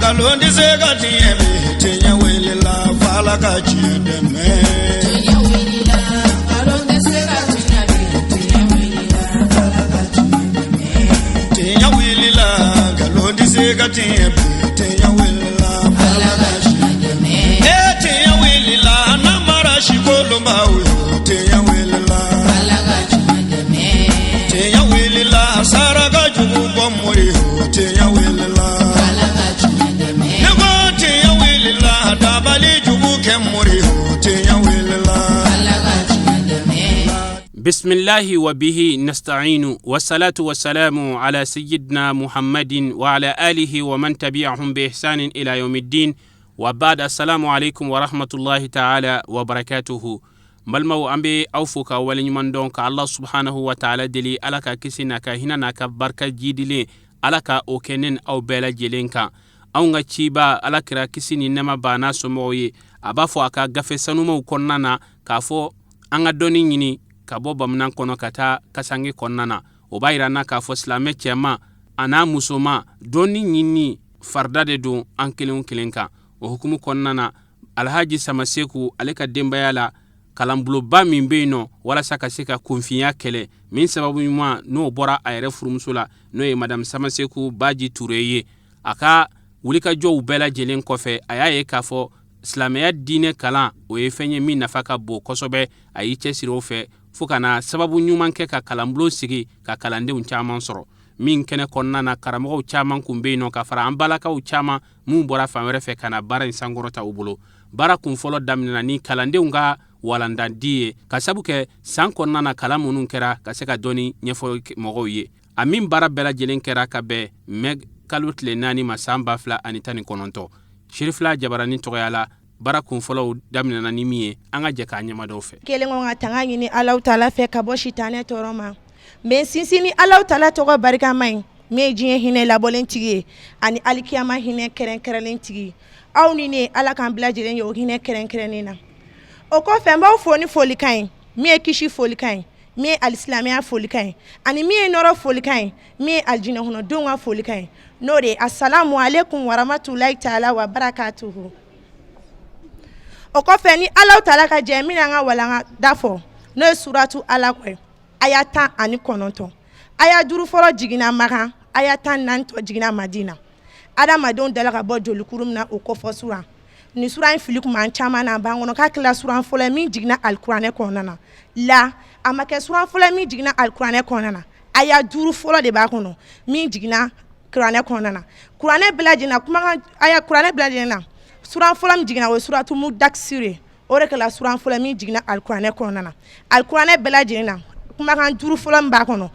Nkalon tɛ se ka tiɲɛ bi, tiɲɛ wulila f'Ala ka tiɲɛ dɛmɛ. Tiɲɛ wulila, nkalon tɛ se ka tiɲɛ bi, tiɲɛ wulila, Ala ka tiɲɛ dɛmɛ. Tiɲɛ wulila, nkalon tɛ se ka tiɲɛ bi, tiɲɛ wulila f'Ala Ala ka ka tiɲɛ dɛmɛ. E tiɲɛ wulila, namara si kolonbaw yo, tiɲɛ wulila. Ala ka tiɲɛ dɛmɛ. Tiɲɛ wulila, saraka jugu bɔ mori yo, tiɲɛ wulila. Ala ka tiɲɛ dɛmɛ. Ne ko tiɲɛ wulila, dabali jugu kɛ mori yo, tiɲɛ wulila. Ala ka tiɲɛ dɛmɛ. بسم الله وبه نستعين والصلاة والسلام على سيدنا محمد وعلى آله ومن تبعهم بإحسان إلى يوم الدين وبعد السلام عليكم ورحمة الله تعالى وبركاته. N balimaw, an be aw fo ka waleɲuman dɔn ka Allah subhanahu wa taala deli, Ala ka kisi n'a ka hinɛ n'a ka barika jidilen, Ala ka o kɛ ne ni aw bɛɛ lajɛlen kan. Anw ka ciba Ala kira, kisi ni nɛɛma b'a n'a somɔgɔw ye, a b'a fɔ a ka gafe sanumaw kɔnɔna na k'a fɔ an ka dɔnni ɲini ka bɔ bamanan kɔnɔ ka taa kasange kɔnɔna na. O b'a yira an na k'a fɔ silamɛ cɛman a n'a musoman, dɔnni ɲini farida de don an kelen o kelen kan. O hukumu kɔnɔna na, Alhaji Samaseku ale ka denbaya la, kalanbulonba min bɛ yen nɔ walasa ka se ka kunfinya kɛlɛ, min sababu ɲuman n'o bɔra a yɛrɛ furumuso la, n'o ye Madamu Samaseku Baji Ture ye, a ka wulikajɔw bɛɛ lajɛlen kɔfɛ, a y'a ye k'a fɔ silamɛya diinɛ kalan, o ye fɛn ye min nafa ka bon kosɛbɛ. A y'i cɛsiri o fɛ fo ka na sababu ɲuman kɛ ka kalanbulon sigi ka kalandenw caman sɔrɔ, min kɛnɛ kɔnɔna na karamɔgɔw caman kun bɛ yen nɔ ka fara an balakaw caman minnu bɔra fan wɛrɛ fɛ ka na baara in sankɔrɔta u bolo. Baara kun fɔlɔ daminɛna ni kalandenw ka walandadi ye, ka sabu kɛ san kɔnɔna na kalan minnu kɛra, ka se ka dɔnni ɲɛfɔ mɔgɔw ye. A min baara bɛɛ lajɛlen kɛra ka bɛn mɛ kalo tile 4 ma san 2019, Sirifila Jabarani tɔgɔya la. Baara kun fɔlɔw daminɛna ni min ye, an ka jɛ k'a ɲɛmadaw fɛ. Kelen ko ka tanga ɲini Alahu taala fɛ ka bɔ sitanɛ tɔɔrɔ ma. N bɛ sinsin ni Alahu taala tɔgɔ barikama ye, min ye diɲɛ hinɛ labɔlen tigi ye ani alikiyama hinɛ kɛrɛnkɛrɛnlen tigi. Aw ni ne, Ala k'an bila lajɛlen ye o hinɛ kɛrɛnkɛrɛnnen na. O kɔfɛ, n b'aw fo ni folikan ye, min ye kisi folikan ye, min ye alisilamɛya folikan ye, ani min ye nɔrɔ folikan ye, min ye alijinɛ kɔnɔdenw ka folikan ye, n'o de ye asalamu aleykum waramatulayi taala wa barakatuhu. O kɔfɛ, ni Alahu taala ka jɛ, n bɛna an ka walanga da fɔ, n'o ye suratu Alakɔ ye, aya 19. Aya 5 fɔlɔ jiginna Makan, aya 14 tɔ jiginna Madina. Adamadenw dala ka bɔ jolikuru min na, o kɔfɔ suran nin sura in fili tun b'an caman na, b'an kɔnɔ k'a kɛla suran fɔlɔ ye min jiginna alikuranɛ kɔnɔna na. La a ma kɛ suran fɔlɔ ye min jiginna alikuranɛ kɔnɔna na. Aya 5 fɔlɔ de b'a kɔnɔ min jiginna kuranɛ kɔnɔna na. Kuranɛ bɛɛ lajɛlen na, kumakan aya kuranɛ bɛɛ lajɛlen na, suran fɔlɔ min jiginna, o ye suratu Mudakisir ye. O de kɛla suran fɔlɔ min jiginna alikuranɛ kɔnɔna na. Alikuranɛ bɛɛ lajɛlen na, kumakan 5 fɔlɔ min b'a kɔnɔ,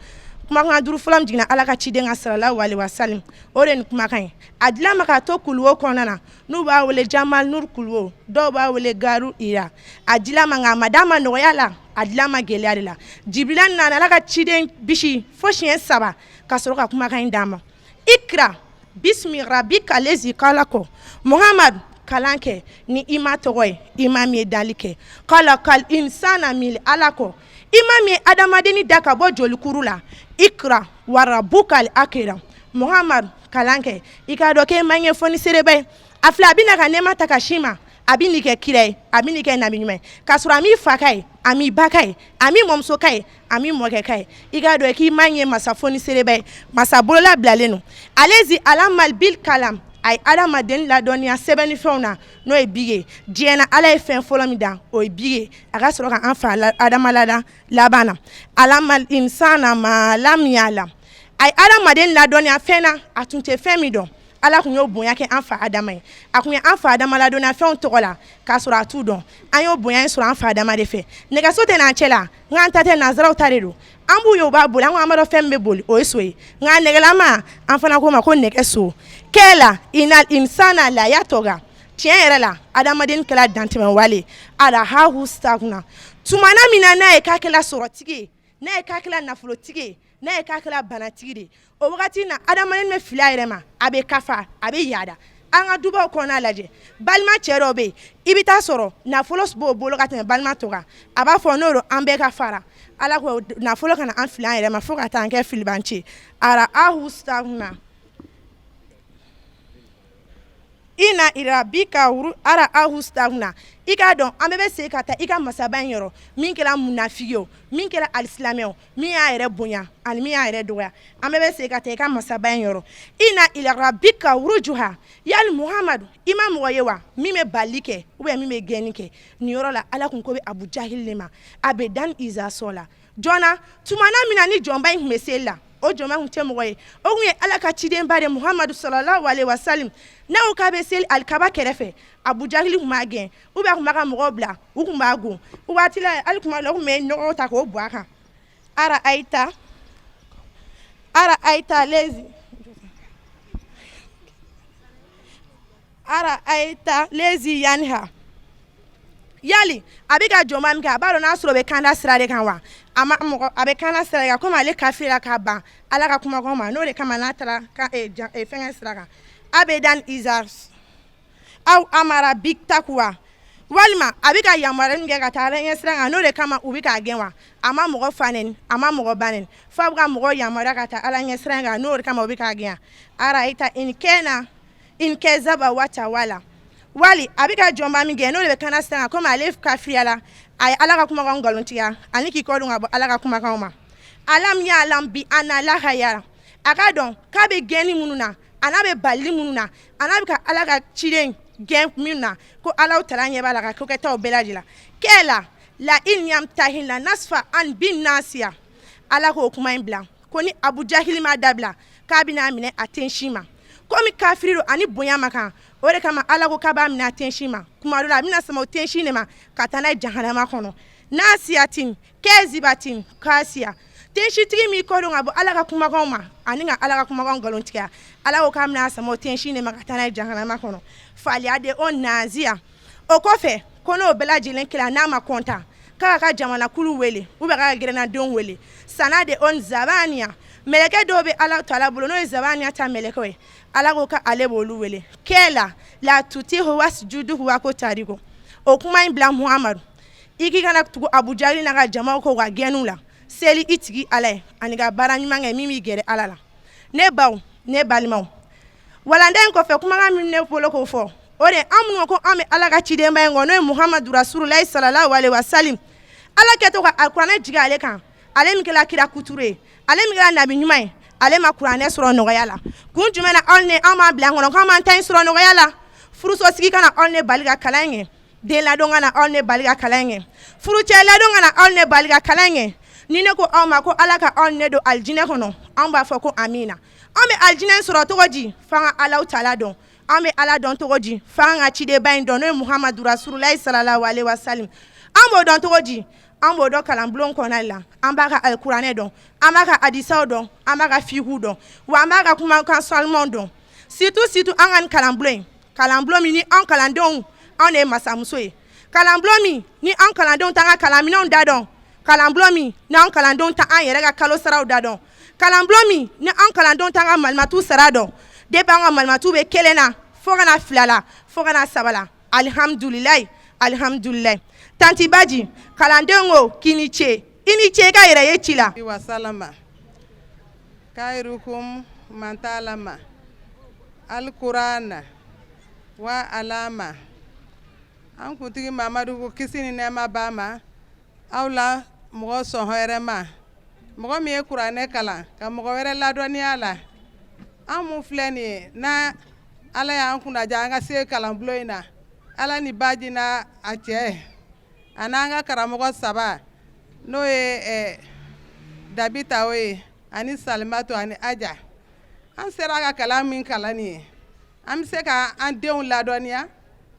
kumakan 5 fɔlɔ min jiginna Ala ka ciden kan sallallahu alaihi wasallam, o de ni kumakan ye. A dila ma k'a to kuluwo kɔnɔna na, n'u b'a wele Jamal Nur kuluwo, dɔw b'a wele Garu Ira. A dila ma, nka a ma d'a ma nɔgɔya la, a dila ma gɛlɛya de la. Jibila nana Ala ka ciden bisi fo siɲɛ 3 ka sɔrɔ ka kumakan in d'a ma: ikra bismi rabbika lezi kalakɔ. Muhammad, kalan kɛ ni i ma tɔgɔ ye, i ma min ye dali kɛ. Kalakal insana min alakɔ, i ma min ye adamadenni da ka bɔ jolikuru la. Ikra warabukal akiram. Muhammad, kalan kɛ, i k'a dɔn k'e ma ɲɛ fɔ ni sereba ye. A filɛ, a bɛna ka nɛɛma ta ka sin ma, a bɛ n'i kɛ kira ye, a bɛ n'i kɛ nabi ɲuman ye, k'a sɔrɔ a m'i fa ka ye, a m'i ba ka ye, a m'i mɔmuso ka ye, a m'i mɔkɛ ka ye. I k'a dɔn k'i ma ɲɛ masa fo ni sereba ye, masa bolola bilalen don. Alezi alamal bil kalam, a ye adamaden ladɔnniya sɛbɛnnifɛnw na, n'o ye bigi ye. Diɲɛ na, Ala ye fɛn fɔlɔ min dan, o ye bigi ye. A ka sɔrɔ ka an fa Adama ladan laban na. Alamal insana ma lam yalam, a ye adamaden ladɔnniya fɛn na a tun tɛ fɛn min dɔn. Ala tun y'o bonya kɛ an fa Adama ye. A tun ye an fa Adama ladɔnniya fɛnw tɔgɔ la k'a sɔrɔ a t'u dɔn. An y'o bonya in sɔrɔ an fa Adama de fɛ. Nɛgɛso tɛ n'an cɛ la, nka an ta tɛ, nanzaraw ta de don. An b'u ye, u b'a boli, an ko an b'a dɔn fɛn min bɛ boli, o ye so ye, nka nɛgɛlama, an fana k'o ma ko nɛgɛso. Kɛla inal insana la yatɔga, tiɲɛ yɛrɛ la, adamaden kɛla dantɛmɛ wale. Arahahu stagna, tumana min na n'a ye k'a kɛla sɔrɔtigi ye, n'a ye k'a kɛla nafolotigi ye, n'a ye k'a kɛla banatigi de ye, o wagati na adamaden bɛ fili a yɛrɛ ma, a bɛ kafa, a bɛ yaada. An ka dubaw kɔnɔna lajɛ, balima cɛ dɔ bɛ yen, i bɛ taa sɔrɔ nafolo b'o bolo ka tɛmɛ balima tɔ kan, a b'a fɔ n'o don an bɛɛ ka fara. Ala ko nafolo kana an fili an yɛrɛ ma fo ka taa an kɛ filibanci. Arahahu stagna. Ina irabika ara ahustagna. I k'a dɔn an bɛɛ bɛ segin ka taa i ka masaba in yɔrɔ, min kɛra munafigi o, min kɛra alisilamɛ o, min y'a yɛrɛ bonya ani min y'a yɛrɛ dɔgɔya, an bɛɛ bɛ segin ka taa i ka masaba in yɔrɔ. Ina ila rabika rujuha. Yali Muhamadu, i ma mɔgɔ ye wa min bɛ bali kɛ ou bien min bɛ gɛnni kɛ? Nin yɔrɔ la, Ala kun ko bɛ Abu Jahili de ma. A bɛ dan iza sɔla jɔnna tumana min na ni jɔnba in tun bɛ seli la, o jɔnba tun tɛ mɔgɔ ye, o tun ye Ala ka cidenba de, Muhamadu salalahu alehi wasalim. N'a ko k'a bɛ seli alikaba kɛrɛfɛ, Abu Jahili tun b'a gɛn, ou bien a tun b'a ka mɔgɔw bila, u tun b'a gon. O waati la, hali kuma dɔ la, u tun bɛ nɔgɔ ta k'o bɔn a kan. Ara ayita ara ayita lezi ara ayita lezi yanha. Yali a bɛ ka jɔnba min kɛ, a b'a dɔn n'a sɔrɔ o bɛ kanda sira de kan wa? A ma mɔgɔ a bɛ kanda sira de kan, komi ale kafira k'a ban Ala ka kumakan ma, n'o de kama n'a taara ka fɛngɛ sira kan. Abedan izar aw amara bitakuwa, walima a bɛ ka yamaruya min kɛ ka taa Ala ɲɛ sira kan, n'o de kama u bɛ k'a gɛn wa? A ma mɔgɔ fa nɛni, a ma mɔgɔ ba nɛni, f'a bɛ ka mɔgɔ yamaruya ka taa Ala ɲɛ sira kan, n'o de kama u bɛ k'a gɛn. Araita in kɛna in kɛzaba watawala. Wali a bɛ ka jɔnba min gɛn, n'o de bɛ kanda sira kan, komi ale kafiriyala, a ye Ala ka kumakan nkalontigiya ani k'i kɔ don ka bɔ Ala ka kumakan ma. Alam yalam bi anna laha yara. A k'a dɔn k'a bɛ gɛnni minnu na, a n'a bɛ balili minnu na, a n'a bɛ ka Ala ka ciden gɛn min na, ko Ala taala ɲɛ b'a la ka ko kɛtaw bɛɛ lajɛlen kɛla la in yantahi la nasfa an bin nasiya. Ala k'o kuma in bila ko ni Abu Jahili ma dabila, k'a bɛna minɛ a tensi ma. Komi kafiri don ani bonya ma kan, o de kama Ala ko k'a b'a minɛ a tensi ma. Kuma dɔ la, a bɛna sama o tensi de ma ka taa n'a ye jahanama kɔnɔ. Nasiyatin kɛzibatin kasiya. Tensitigi min kɔ don ka bɔ Ala ka kumakanw ma ani ka Ala ka kumakanw nkalontigiya, Ala ko k'a bɛna sama o tensi de ma ka taa n'a ye jahanama kɔnɔ. Faliya de o naziya. O kɔfɛ, ko n'o bɛɛ lajɛlen kɛra, n'a ma kɔntan, k'a ka jamanakulu wele ou bien k'a ka gɛrɛnnadenw wele. Sana de o zabaniya. Mɛlɛkɛ dɔw bɛ Ala taala bolo, n'o ye zabaniya ta mɛlɛkɛ ye, Ala ko k'ale b'olu wele. Kɛla la tutihu wasjudu wa ko tariku. O kuma in bila Muhamadu, i k'i kana tugu Abu Jahili n'a ka jamaw kɔ u ka gɛnniw la. Seli i tigi Ala ye ani ka baara ɲuman kɛ min b'i gɛrɛ Ala la. Ne baw, ne balimaw, walanda in kɔfɛ, kumakan min ne bolo k'o fɔ, o de an minnu ko an bɛ Ala ka cidenba in kɔ, n'o ye Muhamadu rasululayi salalahu alehi wasalim. Ala kɛtɔ ka alikuranɛ jigin ale kan, ale min kɛra kira kuturu ye, ale min kɛra nabi ɲuman ye, ale ma kuranɛ sɔrɔ nɔgɔya la. Kun jumɛn na aw ni an b'an bila an kɔnɔ k'an b'an ta in sɔrɔ nɔgɔya la? Furuso sigi kana aw ne bali ka kalan in kɛ, den ladon kana aw ne bali ka kalan in kɛ, furucɛ ladon kana aw ne bali ka kalan in kɛ. Ni ne ko aw ma ko Ala ka aw ne don alijinɛ kɔnɔ, anw b'a fɔ ko amina. An bɛ alijinɛ sɔrɔ cogo di? F'an ka Alahu taala dɔn. An bɛ Ala dɔn cogo di? F'an ka cidenba in dɔn, n'o ye Muhamadu rasululayi salalahu alehi wasalim. An b'o dɔn cogo di? An b'o dɔn kalanbulon kɔnɔna la. An b'a ka alikuranɛ dɔn, an b'a ka hadisaw dɔn, an b'a ka fikihu dɔn, wa an b'a ka kumakan sanumanw dɔn. Surtout surtout an ka nin kalanbulon in, kalanbulon min ni an kalandenw, anw de ye masamuso ye, kalanbulon min ni an kalandenw t'an ka kalanminɛnw da dɔn, kalanbulon min ni an kalandenw t'an yɛrɛ ka kalo saraw da dɔn, kalanbulon min ni an kalandenw t'an ka malimatu sara dɔn. Depuis an ka malimatu bɛ kelen na fo ka na fila la, fo ka na saba la, alihamudulilayi, alihamudulilayi. Tanti Baji, kalandenw ko k'i ni ce, i ni ce i ka yɛrɛ ye ci la. Wasalama kairukum mantalama alkurana wa alama. An kuntigi Mamadu ko kisi ni nɛɛma b'a ma, aw la mɔgɔ sɔn hɛrɛma, mɔgɔ min ye kuranɛ kalan ka mɔgɔ wɛrɛ ladɔnniya la. An mun filɛ nin ye, n'a Ala y'an kunnaja an ka se kalanbulon in na, Ala ni baji n'a a cɛ a n'an ka karamɔgɔ saba, n'o ye Dabitawo ye ani Salimatu ani Aja, an sera ka kalan min kalan nin ye, an bɛ se ka an denw ladɔnniya,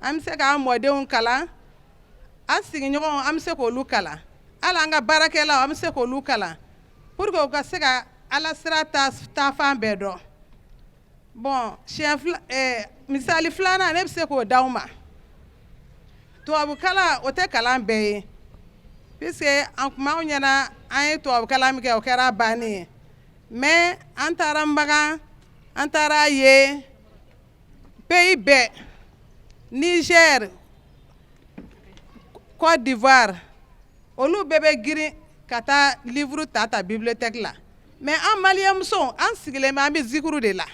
an bɛ se k'an mɔdenw kalan, an sigiɲɔgɔnw an bɛ se k'olu kalan, hali an ka baarakɛlaw an bɛ se k'olu kalan, pour que u ka se ka Ala sira taafan bɛɛ dɔn. Bon, siɲɛ fila, misali filanan, ne bɛ se k'o d'aw ma. Tubabukalan, o tɛ kalan bɛɛ ye, puisque an kuma anw ɲɛna, an ye tubabukalan min kɛ, o kɛra bannen ye. Mais an taara Makan, an taara ye pays bɛɛ, Niger, Côte d'Ivoire, olu bɛɛ bɛ girin ka taa livre ta ta bibliothèque la. Mais an maliyɛnmusow, an sigilen bɛ, an bɛ zikuru de la.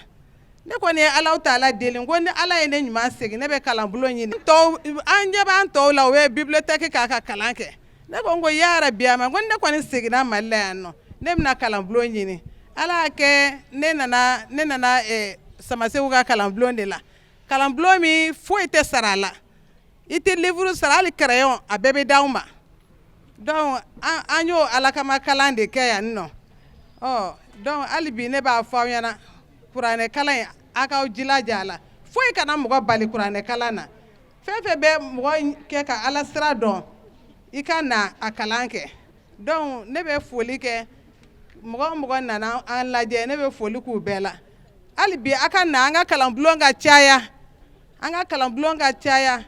Ne kɔni ye Alahu taala deli ko ni Ala ye ne ɲuman segin ne bɛ kalanbulon ɲini tɔw an ɲɛ b'an tɔw la u ye bibliothèque k'a ka kalan kɛ ne ko n ko yarabi a ma ko ne kɔni seginna Mali la yan nɔ ne bɛna kalanbulon ɲini Ala y'a kɛ ne nana ne nana Samaseku ka kalanbulon de la kalanbulon min foyi tɛ sara a la i tɛ livre sara hali crayon a bɛɛ bɛ d'aw ma donc an y'o Ala kama kalan de kɛ yan nɔ ɔ donc hali bi ne b'a fɔ aw ɲɛna kuranɛ kalan in a k'aw jilaja a la foyi kana mɔgɔ bali kuranɛ kalan na fɛn fɛn bɛ mɔgɔ kɛ ka Ala sira dɔn i ka na a kalan kɛ donc ne bɛ foli kɛ mɔgɔ o mɔgɔ nana an lajɛ ne bɛ foli k'u bɛɛ la hali bi a ka na an ka kalanbulon ka caya an ka kalanbulon ka caya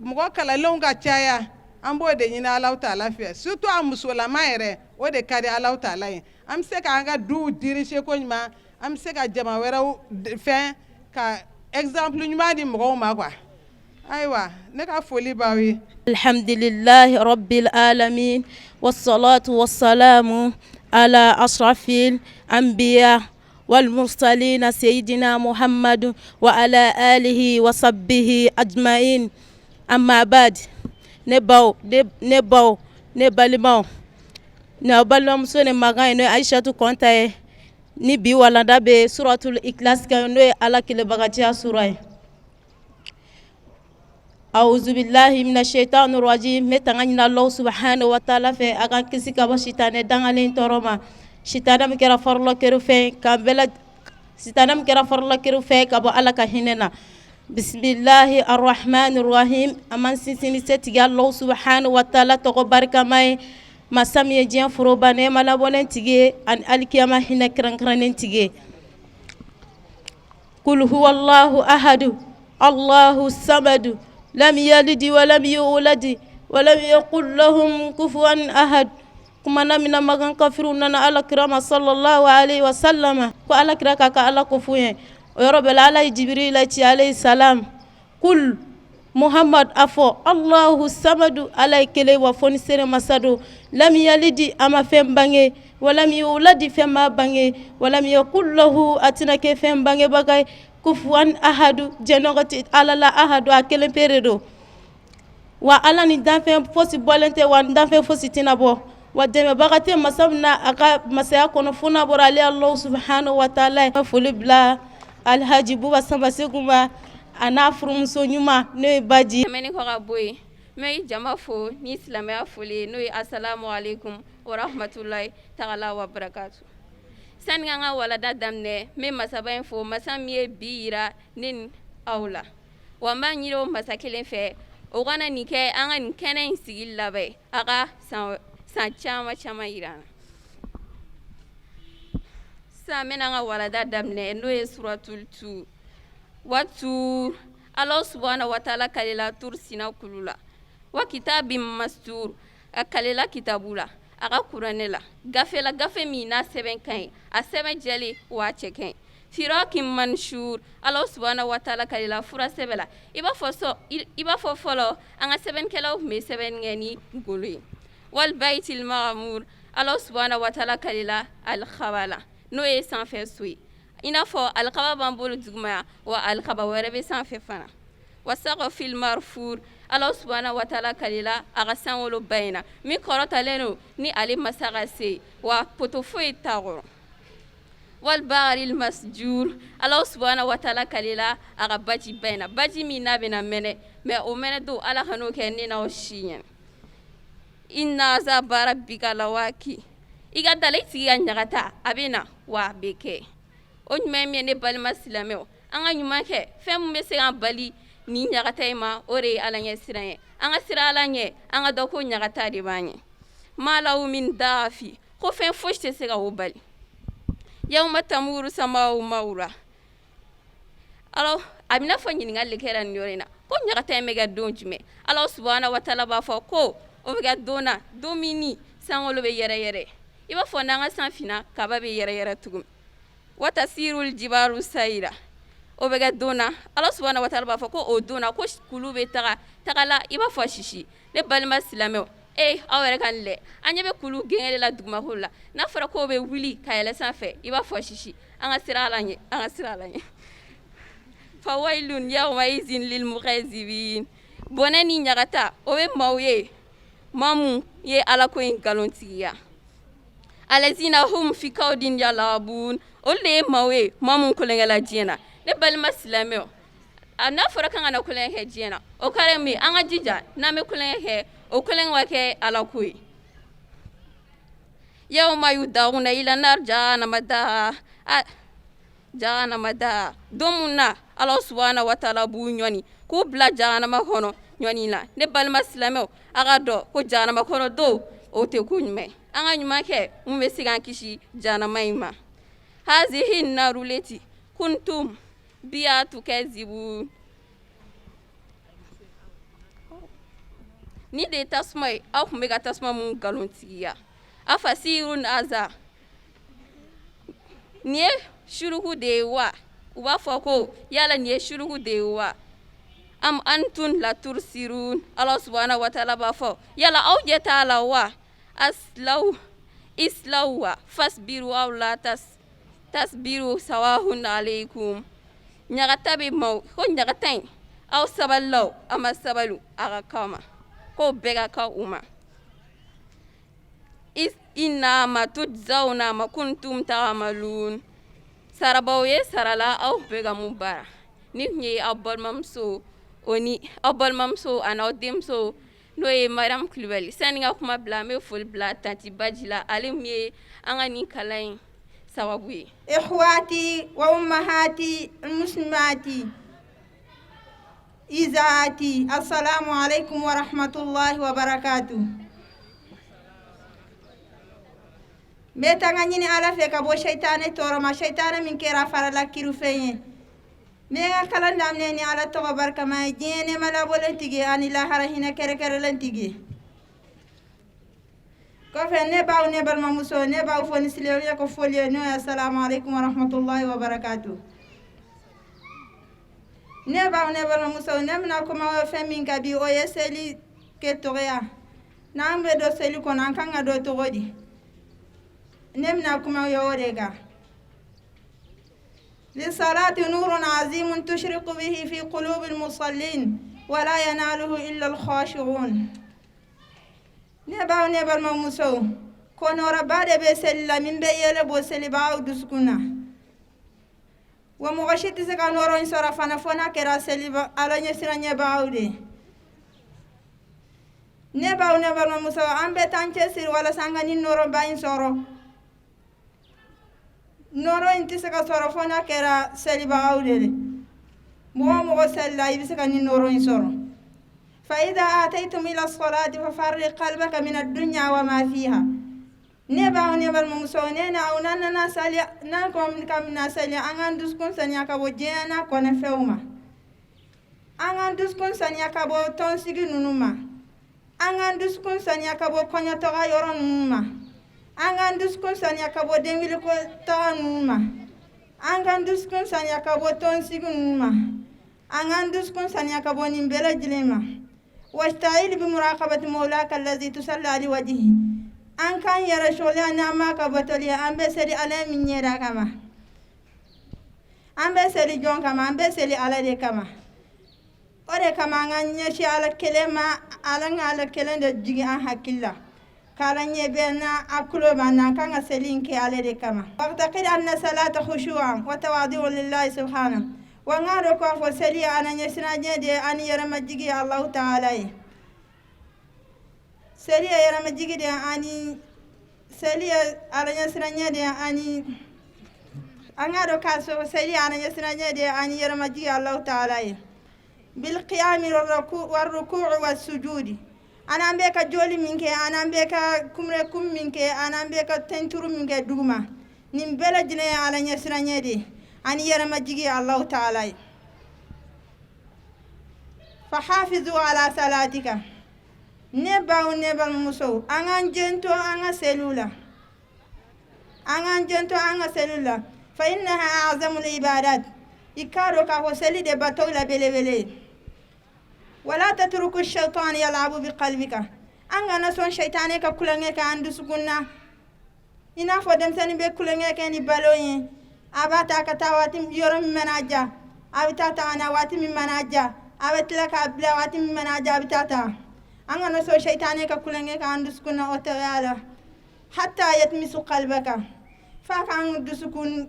mɔgɔ kalanlenw ka caya an b'o de ɲini Alahu taala fɛ surtout a musolama yɛrɛ o de ka di Alahu taala ye an bɛ se k'an ka duw diriger ko ɲuman an bɛ se ka jama wɛrɛw fɛn ka exemple ɲuman di mɔgɔw ma quoi ayiwa ne ka foli b'aw ye. Alhamdulilahi rabbil alamin wassalatu wassalamu ala ashrafil anbiya wal mursalina sayyidina Muhammadu wa ala alihi wa sahbihi ajma'in amma ba'd ne baw ne baw ne balimaw n'aw balimamuso ne makan ye n'o ye Ayisatu Kɔnta ye ni bi walanda bɛ suratul ikhlas kan n'o ye Ala kelenbagatiya sura ye. Awuzubilahi mina shaitani rajim n bɛ tanga ɲini Alahu subahana wa taala fɛ a k'an kisi ka bɔ sitanɛ dangalen tɔɔrɔ ma sitanɛ min kɛra farila kerunfɛn ka bɛɛ sitanɛ min kɛra farila kerunfɛn ka bɔ Ala ka hinɛ na bisimilahi arahmani rahim an b'an sinsin ni setigi Alahu subahana wa taala tɔgɔ barikama ye masa min ye diɲɛ foroba nɛɛma labɔlen tigi ye ani alikiyama hinɛ kɛrɛnkɛrɛnnen tigi ye Kul huwallahu ahadu Allahu samadu lam yalidi wa lam yuladi wa lam yakul lahu kufuwan ahad kumana min na Makan kafiriw nana Ala kira ma sallallahu alaihi wa sallam ko Ala kira k'a ka Ala ko f'u ye o yɔrɔ bɛɛ la Ala ye Jibirila ci alayhi salam kul Muhammad a fɔ Allahu samadu Ala ye kelen wa fonisere masa don lam yalidi a ma fɛn bange wa lam yuladi fɛn m'a bange wa lam yakul lahu a tɛna kɛ fɛn bangebaga ye kufuwan ahadu jɛɲɔgɔn tɛ Ala la ahadu a kelen pe de don wa Ala ni danfɛn fosi bɔlen tɛ wa danfɛn fosi tɛna bɔ wa dɛmɛbaga tɛ masa min na a ka masaya kɔnɔ fo n'a bɔra ale Alahu subahana wa taala ye foli bila Alihaji Buba Samaseku ma a n'a furumuso ɲuman n'o ye Baji tɛmɛnen kɔ ka bɔ yen n bɛ jama fo ni silamɛya foli ye n'o ye asalamu aleykum wa rahmatulahi taala wa barakatu sani an ka walanda daminɛ n bɛ masaba in fo masa min ye bi yira ne ni aw la wa n b'a ɲini o masa kelen fɛ o kana nin kɛ an ka nin kɛnɛ in sigi laban ye a ka san caman caman yira an na sisan n bɛna an ka walanda daminɛ n'o ye suratul tur wa tur Ala subahana wa taala kalela tur sina kulu la wa kitabin mastur a kalela kitabu la a ka kuranɛ la gafe la gafe min n'a sɛbɛn ka ɲi a sɛbɛn jɛlen wa a cɛ ka ɲi firakin mansur Ala subahana wa taala kalela fura sɛbɛn la i b'a fɔ i b'a fɔ fɔlɔ an ka sɛbɛnnikɛlaw tun bɛ sɛbɛnni kɛ ni golo ye wal bayitil maamur Ala subahana wa taala kalela alikaba la n'o ye sanfɛ so ye i n'a fɔ alikaba b'an bolo duguma yan wa alikaba wɛrɛ bɛ sanfɛ fana wa sakafil marfur Ala subahana wa taala kalela a ka sankoloba in na min kɔrɔtalen don ni ale masa ka se wa poto foyi t'a kɔrɔ wal baharil masjur Ala subahana wa taala kalela a ka bajiba in na baji min n'a bɛna mɛnɛ mais o mɛnɛ don Ala kan'o kɛ ne n'aw si ɲɛna inna azaba rabbika lawaki i ka da la i tigi ka ɲagata a bɛ na wa a bɛ kɛ o ɲuman min ye ne balima silamɛw an ka ɲuman kɛ fɛn min bɛ se k'an bali nin ɲagata in ma o de ye Ala ɲɛ siran ye an ka siran Ala ɲɛ an ka dɔn ko ɲagata de b'an ɲɛ ma lahu min dafi ko fɛn fosi tɛ se ka o bali yawma tamuru samau mawra alors a bɛna fɔ ɲininkali de kɛra nin yɔrɔ in na ko ɲagata in bɛ kɛ don jumɛn Ala subahana wa taala b'a fɔ ko o bɛ kɛ don na don min ni sankolo bɛ yɛrɛyɛrɛ i b'a fɔ n'an ka san finna kaba bɛ yɛrɛyɛrɛ tugun wa tasirul jibalu sayira o bɛ kɛ don na Ala subahana wa taala b'a fɔ ko o don na ko kulu bɛ taga tagala i b'a fɔ sisi ne balima silamɛw ee aw yɛrɛ ka lɛ an ɲɛ bɛ kulu gengelen la dugumakolo la n'a fɔra k'o bɛ wuli ka yɛlɛ sanfɛ i b'a fɔ sisi an ka siran Ala ɲɛ an ka siran Ala ɲɛ Fawailun yawmaizin lilmukazibin. Bɔnɛ ni ɲagata o bɛ maaw ye, maa mun ye Ala ko in nkalontigiya. Alazina hum fi kawdin yalabun. Olu de ye maaw ye, maa mun kolonkɛla diɲɛ na. Ne balima silamɛw, a n'a fɔra k'an kana kolonkɛ kɛ diɲɛ na, o kɔrɔ ye mun ye? An ka jija n'an bɛ kolonkɛ kɛ, o kolonkɛ ka kɛ Ala ko ye. Yawma yudawuna ila nar jahannama daa jahanama daa. Don mun na Ala subahana wa taala b'u ɲɔni k'u bila jahanama kɔnɔ ɲɔni la. Ne balima silamɛw, a ka dɔn ko jahanama kɔnɔ don o tɛ ko ɲuman ye. An ka ɲuman kɛ mun bɛ se k'an kisi jahanama in ma. Hazihi naru leti kuntum biha tukazibun. Nin de ye tasuma ye, aw tun bɛ ka tasuma mun nkalontigiya. Afasihirun haza, nin ye suruku de ye wa? U b'a fɔ ko yala nin ye suruku de ye wa? Am antum la tubsirun. Ala subahana wa taala b'a fɔ yala aw ɲɛ t'a la wa? Aslaw islawha fasbiru aw la tasbiru sawahun alaykum. Ɲagata bɛ maaw ko ɲagata in, aw sabalila o, aw ma sabali, a ka kan ma k'o bɛɛ ka kan u ma. Innama tujzawna ma kuntum ta'malun. Sarabaw ye sarala aw bɛ ka mun baara. Ni tun ye aw balimamuso o ni aw balimamuso ani aw denmuso, n'o ye Mariam Kulibali. Sani ka kuma bila, an bɛ foli bila tanti Baji la, ale min ye an ka nin kalan in sababu ye. Ikhwati wa ummahati muslimati izaati, assalamu alaikum wa rahmatullahi wa barakatuh. N bɛ tanga ɲini Ala fɛ ka bɔ sɛyitanɛ tɔɔrɔ ma, sɛyitanɛ min kɛra farala kirufɛn ye. N bɛ n ka kalan daminɛ ni Ala tɔgɔ barikama ye, diɲɛ nɛɛma labɔlen tigi ani lahara hinɛ kɛrɛnkɛrɛnlen tigi. Kɔfɛ, ne baw, ne balimamuso, ne b'aw fo ni silamɛya ko foli ye, n'o ye assalamu alaikum wa rahmatullahi wa barakatuh. Ne baw, ne balimamuso, ne bɛna kuma fɛn min kan bi, o ye seli kɛcogoya. N'an bɛ don seli kɔnɔ, an kan ka don cogo di? Ne bɛna kuma ye o de kan. Lisalati nurun azimun tushriqu bihi fi qulubil musallin wala yanaluhu illa al-khashi'un. Ne baw, ne balimamusow, ko nɔrɔba de bɛ seli la min bɛ yɛlɛ bɔ selibagaw dusukun na. Wa mɔgɔ si tɛ se ka nɔrɔ in sɔrɔ fana fo n'a kɛra seli Ala ɲɛsiranɲɛbagaw de ye. Ne baw, ne balimamuso, an bɛ t'an cɛsiri walasa an ka nin nɔrɔba in sɔrɔ. Nɔrɔ in tɛ se ka sɔrɔ fo n'a kɛra selibagaw de ye. Mɔgɔ o mɔgɔ selila, i bɛ se ka nin nɔrɔ in sɔrɔ. Fa idha ataytum ila salati fafarriq qalbaka min ad-dunya wa ma fiha. Ne baw, ne balimamuso, ne na aw n'an nana sali, n'an ko k'an bɛna sali, an k'an dusukun saniya ka bɔ diɲɛ n'a kɔnɔfɛnw ma. An k'an dusukun saniya ka bɔ tɔnsigi ninnu ma. An k'an dusukun saniya ka bɔ kɔɲɔtaga yɔrɔ ninnu ma. An k'an dusukun saniya ka bɔ denkuliko taga ninnu ma. An k'an dusukun saniya ka bɔ tɔnsigi ninnu ma. An k'an dusukun saniya ka bɔ nin bɛɛ lajɛlen ma. Wasta'il bi muraqabati mawlaka allazi tusalla li wajhi. An k'an yɛrɛ sɔgɔliya n'an b'a ka batoli ye, an bɛ seli Ala min ɲɛda kama. An bɛ seli jɔn kama? An bɛ seli Ala de kama. O de kama an ka ɲɛsin Ala kelen ma, Ala ka Ala kelen de jigin an hakili la, k'Ala ɲɛ bɛ na, a tulo b'an na, an kan ka seli in kɛ Ale de kama. Wa'taqid anna salata khushu'an wa tawadi'un lillahi subhanahu wa. N k'a dɔn k'a fɔ seli ye Ala ɲɛsiranɲɛ de ye ani yɛrɛmajigi ye Alahu taala ye. Seli ye yɛrɛmajigi de ye ani seli ye Ala ɲɛsiranɲɛ de ye, ani an k'a dɔn k'a sɔrɔ seli ye Ala ɲɛsiranɲɛ de ye ani yɛrɛmajigi Alahu taala ye. Bil qiyami warruku'u wasujudi. An bɛ ka joli min kɛ, an bɛ ka kunbɛkun min kɛ, an bɛ ka tenturu min kɛ duguma, nin bɛɛ lajɛlen ye Ala ɲɛsiranɲɛ de ye ani yɛrɛmajigi Alahu taala ye. Fahafizu ala salatika. Ne baw, ne balimamusow, an k'an janto an ka seliw la, an k'an janto an ka seliw la. Fa innaha a'zamul ibadat. I k'a dɔn k'a fɔ seli de batow la belebele ye. Wala tatruku shaitan yal'abu bi qalbika. An kana sɔn saitanɛ ka kulonkɛ kɛ an dusukun na, i n'a fɔ denmisɛnnin bɛ kulonkɛ kɛ ni balon ye, a b'a ta ka taa waati yɔrɔ min mana ja. A bɛ taa ta ka na waati min mana diya, a bɛ tila k'a bila waati min mana diya, a bɛ taa ta. An kana sɔn sɛtanɛ ka tulonkɛ k'an dusukun na o cogoya la. Hatta yatmisu qalbaka, f'a k'an dusukun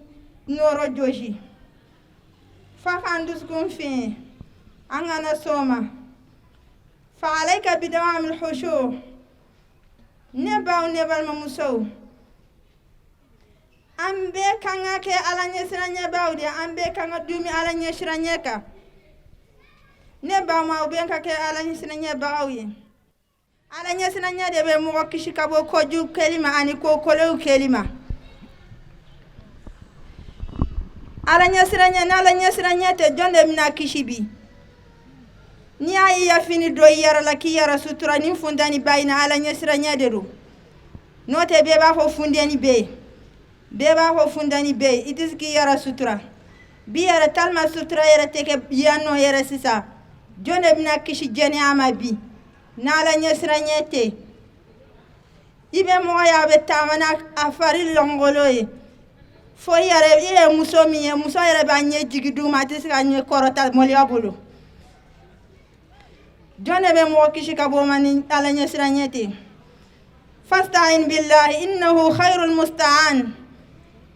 nɔɔrɔ jɔsi, f'a k'an dusukun fiɲɛ. An kana sɔn o ma. Fa alayka bidawamil khushu. Ne baw, ne balimamusow, an bɛɛ kan ka kɛ Ala ɲɛsiranɲɛbaw de. An bɛɛ kan ka dumi Ala ɲɛsiranɲɛ kan. Ne baw, maaw bɛɛ ka kɛ Ala ɲɛsiranɲɛbagaw ye. Ala ɲɛsiranɲɛ de bɛ mɔgɔ kisi ka bɔ kojugu kɛli ma ani ko kolow kɛli ma. Ala ɲɛsiranɲɛ, n'Ala ɲɛsiranɲɛ tɛ, jɔn de bɛna kisi bi? N'i y'a ye i ya fini don i yɛrɛ la k'i yɛrɛ sutura ni funteni ba in na, Ala ɲɛsiranɲɛ de don. N'o tɛ, bɛɛ b'a fɔ funteni bɛ yen, bɛɛ b'a fɔ funteni bɛ yen, i tɛ se k'i yɛrɛ sutura bi yɛrɛ. Talima sutura yɛrɛ tɛ kɛ yan nɔ yɛrɛ sisan. Jɔn de bɛna kisi jɛnɛya ma bi n'Ala ɲɛsiranɲɛ tɛ? I bɛ mɔgɔ ye, a bɛ taama n'a fari lɔngolo ye, fo i yɛrɛ, i ye muso min ye, muso yɛrɛ b'a ɲɛ jigi d'u ma, a tɛ se ka ɲɛ kɔrɔta mɔliya bolo. Jɔn de bɛ mɔgɔ kisi ka bɔ o ma ni Ala ɲɛsiranɲɛ tɛ? Fasta'in billahi innahu khairul musta'an.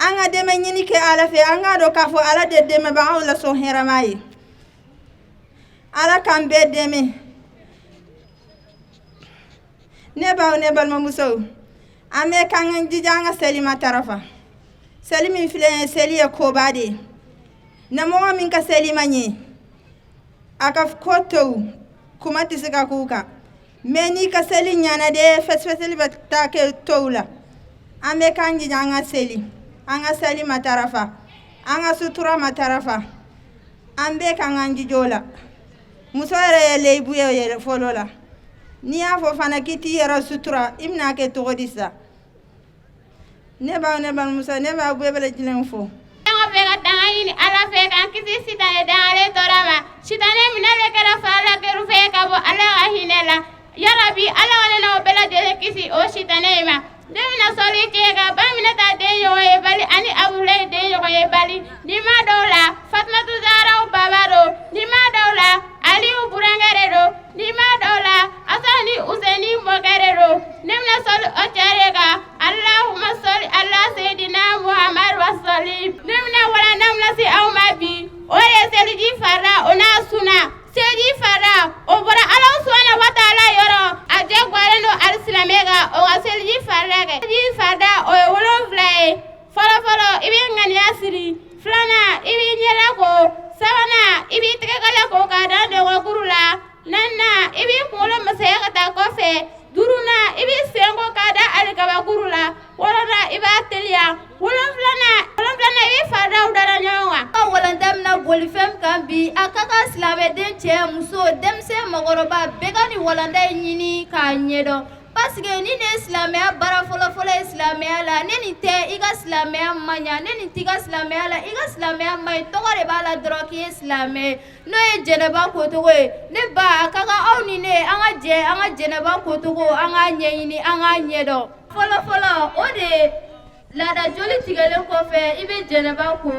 An ka dɛmɛ ɲini kɛ Ala fɛ. An k'a dɔn k'a fɔ Ala de dɛmɛbagaw la sɔn hɛrɛma ye. Ala k'an bɛɛ dɛmɛ. Ne baw, ne balimamusow, an bɛ k'an ka jija an ka seli matarafa. Seli min filɛ ye, seli ye koba de ye. Na mɔgɔ min ka seli ma ɲɛ, a ka ko tɔw kuma tɛ se ka k'u kan. Mɛ n'i ka seli ɲana de, fɛsɛfɛsɛli bɛ taa kɛ tɔw la. An bɛ k'an jija an ka seli, an ka seli matarafa, an ka sutura matarafa. An bɛɛ k'an k'an jija o la. Muso yɛrɛ ye lebu ye yɛrɛ fɔlɔ la. N'i y'a fɔ fana k'i t'i yɛrɛ sutura, i bɛna kɛ cogo di sisan? Ne baw, ne balimamuso, ne b'aw bɛɛ lajɛlen fo. Fɛ ka tanga ɲini Ala fɛ k'an kisi sitanɛ dangalen tɔɔrɔ ma, sitanɛ min n'ale kɛra farala kerunfɛn ka bɔ Ala ka hinɛ la. Yarabi, Ala ka ne n'aw bɛɛ lajɛlen kisi o sitanɛ in ma. Ne bɛna sɔli kɛ ka Baminata den ɲɔgɔn ye bali ani Abulayi den ɲɔgɔn ye bali. Ni ma dɔw la, Fatumatu Zaharaw baba don. Ni ma dɔw la, Aliyu burankɛ de don. Ni ma dɔw la, Asan ni Useni mɔkɛ de don. Ne bɛna sɔli o cɛ de kan. Allahumma sɔli ala seyidina Muhammad wa salim. Ne bɛna walanda min lase aw ma bi, o de ye seliji farida o n'a suna. Seliji farida, o bɔra Ala subahana wa taala yɔrɔ. A diyagoyalen don alisilamɛ kan o ka seliji farida kɛ. Seliji farida, o ye 7 ye. Fɔlɔ fɔlɔ, i b'i ŋaniya siri. Filanan, i b'i ɲɛda ko. Sabanan, i b'i tɛgɛkala ko k'a da dɔgɔkuru la. Naaninan, i b'i kunkolo masaya ka taa kɔfɛ. Duurunan, i b'i sen ko k'a da alikabakuru la. Wɔɔrɔnan, i b'a teliya. Wolonfilanan, i b'i faridaw da ɲɔgɔn kan. Ka walanda bɛna boli fɛn min kan bi, a ka kan silamɛden, cɛ, muso, denmisɛn, mɔgɔkɔrɔba bɛɛ ka nin walanda in ɲini k'a ɲɛdɔn, parce que ni ne ye silamɛya baara fɔlɔfɔlɔ ye silamɛya la. Ne nin tɛ, i ka silamɛya man ɲa. Ne nin t'i ka silamɛya la, i ka silamɛya man ɲi. Tɔgɔ de b'a la dɔrɔn k'i ye silamɛ ye. N'o ye jɛnɛba kocogo ye. Ne ba, a ka kan aw ni ne, an ka jɛ an ka jɛnɛba kocogo, an k'a ɲɛɲini, an k'a ɲɛdɔn. Fɔlɔfɔlɔ, o de ye laada joli tigɛlen kɔfɛ, i bɛ jɛnɛba ko.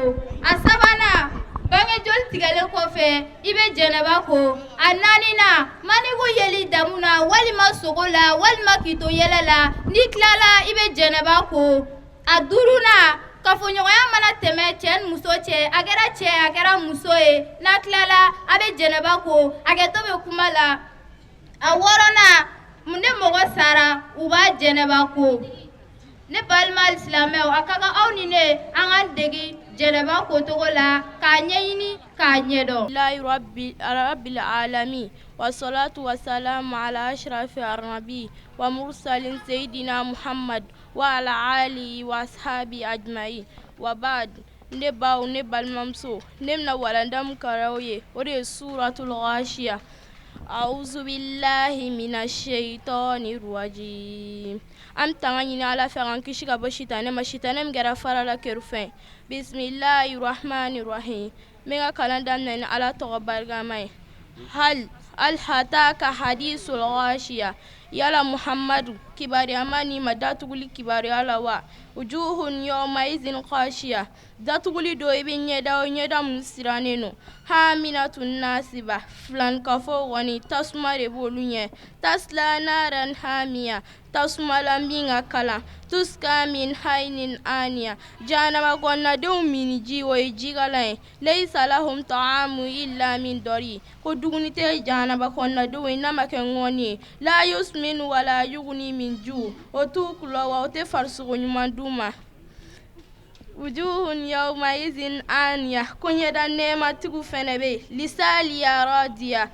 A sabanan, bange joli tigɛlen kɔfɛ, i bɛ jɛnɛba ko. A naaninan, maniku yeli damu na walima sogo la walima k'i to yɛlɛ la, n'i tilala, i bɛ jɛnɛba ko. A duurunan, kafoɲɔgɔnya mana tɛmɛ cɛ ni muso cɛ, a kɛra cɛ, a kɛra muso ye, n'a tilala, a bɛ jɛnɛba ko. Hakɛto bɛ kuma la. A wɔɔrɔnan, ni mɔgɔ sara, u b'a jɛnɛba ko. Ne balima silamɛw, a ka kan aw ni ne, an k'an degi jɛnɛba kocogo la k'a ɲɛɲini k'a ɲɛdɔn. Lahi rabbil alamin wa salatu wa salamu ala ashrafi arnabi wa mursalin sayyidina Muhammad wa ala alihi wa ashabi ajma'in wa ba'd. Ne baw, ne balimamuso, ne bɛna walanda min kalan aw ye, o de ye suratul ghashiya. A'udhu billahi minash shaitani rajim. An bɛ tanga ɲini Ala fɛ k'an kisi ka bɔ sitanɛ ma, sitanɛ min kɛra fara la kerunfɛn. Bisimilahi rahmani rahim. N bɛ n ka kalan daminɛ ni Ala tɔgɔ barikama ye. Hal hataka hadisul ghashiya. Yala Muhammadu, kibaruya ma n'i ma datuguli kibaruya la wa? Wujuhun yawmaizin khashiya, datuguli don i bɛ ɲɛda o ɲɛda min sirannen don. Hamilatun nasiba, filankafo kɔni tasuma de b'olu ɲɛ. Tasla naran hamiya, tasuma la min ka kalan. Tuska min haynin aniya, jahanama kɔnɔnadenw miniji o ye jikalan ye. Laysa lahum ta'amu illa min dɔri, ko dumuni tɛ jahanama kɔnɔnadenw ye n'a ma kɛ ŋɔni ye. La yusmin wala yuguni min ju, o t'u kulɔ wa o tɛ farisogo ɲuman d'u ma. Wujuhun yawmaizin aniya, ko ɲɛda nɛɛmatigiw fɛnɛ bɛ yen. Lisaliya radiya,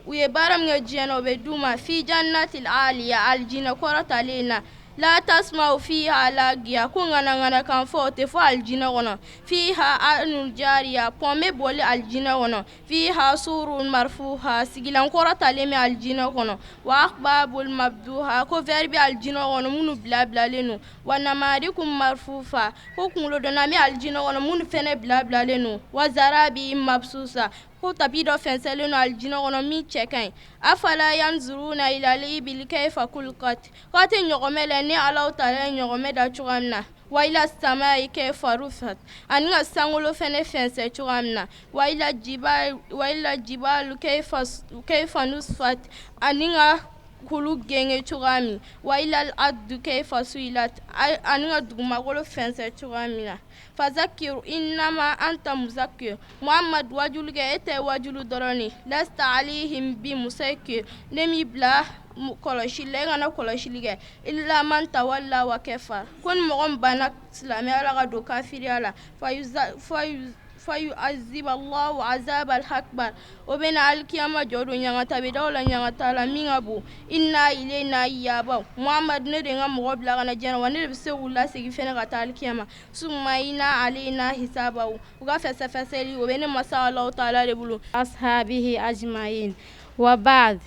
u ye baara min kɛ diɲɛ na o bɛ d'u ma. Fi jannatil aliya, alijinɛ kɔrɔtalen na. La tasma'u fiha lagiya, ko ŋanaŋanakan fɔ o tɛ fɔ alijinɛ kɔnɔ. Fiha ainun jariya, pɔn bɛ boli alijinɛ kɔnɔ. Fiha surun marfuha, sigilan kɔrɔtalen bɛ alijinɛ kɔnɔ. Wa akbabul mabduha, ko vɛri bɛ alijinɛ kɔnɔ minnu bilabilalen don. Wa namariku marfufa, ko kunkolodonna bɛ alijinɛ kɔnɔ minnu fɛnɛ bilabilalen don. Wa zarabi mabsusa, ko tapi dɔ fɛnsɛlen don alijinɛ kɔnɔ min cɛ ka ɲi. Afala yanzuruna ilal ibili kayfa khuliqat, k'a tɛ ɲɔgɔmɛ la ni Alahu taala ye ɲɔgɔmɛ da cogoya min na. Wa ila samai kayfa rufiat, ani ka sankolo fɛnɛ fɛnsɛ cogoya min na. Wa ila jibalu kayfa nusifat, ani ka kulu genge cogoya min. Wa ilal ardu kayfa suhilat, ani ka dugumakolo fɛnsɛ cogoya min na. Fazakir innama anta muzakir, Muhammad wajulu kɛ, e tɛ wajulu dɔrɔn ye. Lasta alayhim bi musaytir, ne m'i bila kɔlɔsili la, e kana kɔlɔsili kɛ. Illa man tawalla wa kafar, ko ni mɔgɔ min banna silamɛya la ka don kafiriya la, fayu'azibu Allahu azabal akbar, o bɛna alikiyama jɔ don ɲangata bɛ da o la ɲangata la min ka bon. Inna ilayna iyabahum, Muhammad ne de n ka mɔgɔ bila ka na diɲɛ na, wa ne de bɛ se k'u lasegin fɛnɛ ka taa alikiyama. Summa inna alayna hisabahu, u ka fɛsɛfɛsɛli o bɛ ne masa Alahu taala de bolo. Ashabihi ajmain wa ba'd.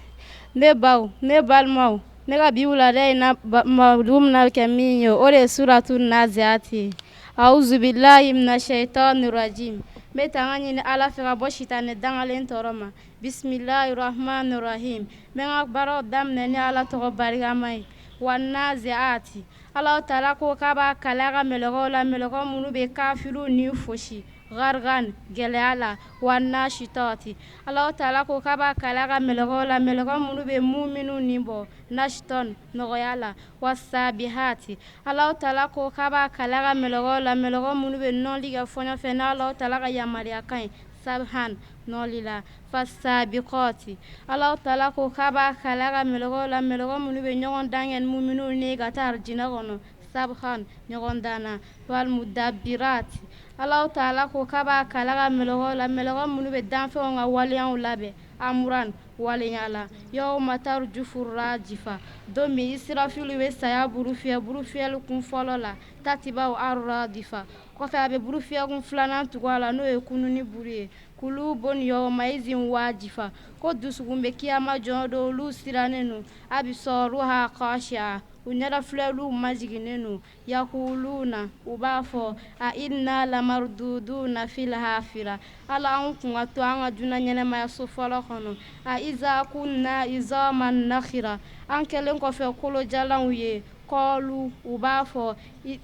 Ne baw, ne balimaw, ne ka bi wulada in na mawudu bɛna kɛ min ye, o de ye suratu naziati. Auzubillahi mina shaitani rajim. N bɛ tanga ɲini Ala fɛ ka bɔ sitanɛ dangalen tɔɔrɔ ma. Bisimilahi rahmani rahim. N bɛ n ka baaraw daminɛ ni Ala tɔgɔ barikama ye. Wa naziati, Alahu taala ko k'a b'a kali a ka mɛlɛkɛw la, mɛlɛkɛ minnu bɛ kafiriw ni fosi garikan gɛlɛya la. Wa nasitɔti, Alahu taala ko k'a b'a kali a ka mɛlɛkɛw la, mɛlɛkɛ minnu bɛ muminu ni bɔ nasitɔn nɔgɔya la. Wa sabihati, Alahu taala ko k'a b'a kali a ka mɛlɛkɛw la, mɛlɛkɛ minnu bɛ nɔli kɛ fɔɲɔ fɛ n'Alahu taala ka yamaruya kan ye sabhan nɔli la. Fasabikɔti, Alahu taala ko k'a b'a kali a ka mɛlɛkɛw la, mɛlɛkɛ minnu bɛ ɲɔgɔn dan kɛ ni muminu ni ka taa arijinɛ kɔnɔ sabhan ɲɔgɔn dan na. Walmudabirati, Alahu taala ko k'a b'a kali a ka mɛlɛkɛw la, mɛlɛkɛ minnu bɛ danfɛnw ka waleyaw labɛn amuran waleya la. Yawma tarjufu rajifa, don min Israfilu bɛ saya buru fiyɛ buru fiyɛli kun fɔlɔ la. Tatibaw arradifa, kɔfɛ a bɛ buru fiyɛkun filanan tugu a la, n'o ye kununi buru ye. Kulubun yawmaizin wajifa, ko dusukun bɛ kiyama jɔ don, olu sirannen don. Absaruha khashi'a, u ɲɛdafilɛliw majiginnen don. Yakuluna, u b'a fɔ, a inna lamarduduna fil hafira, ala anw kun ka to an ka dunan ɲɛnamaya so fɔlɔ kɔnɔ. A iza kunna izaman nakhira, an kɛlen kɔfɛ kolojalanw ye. Kɔlu, u b'a fɔ,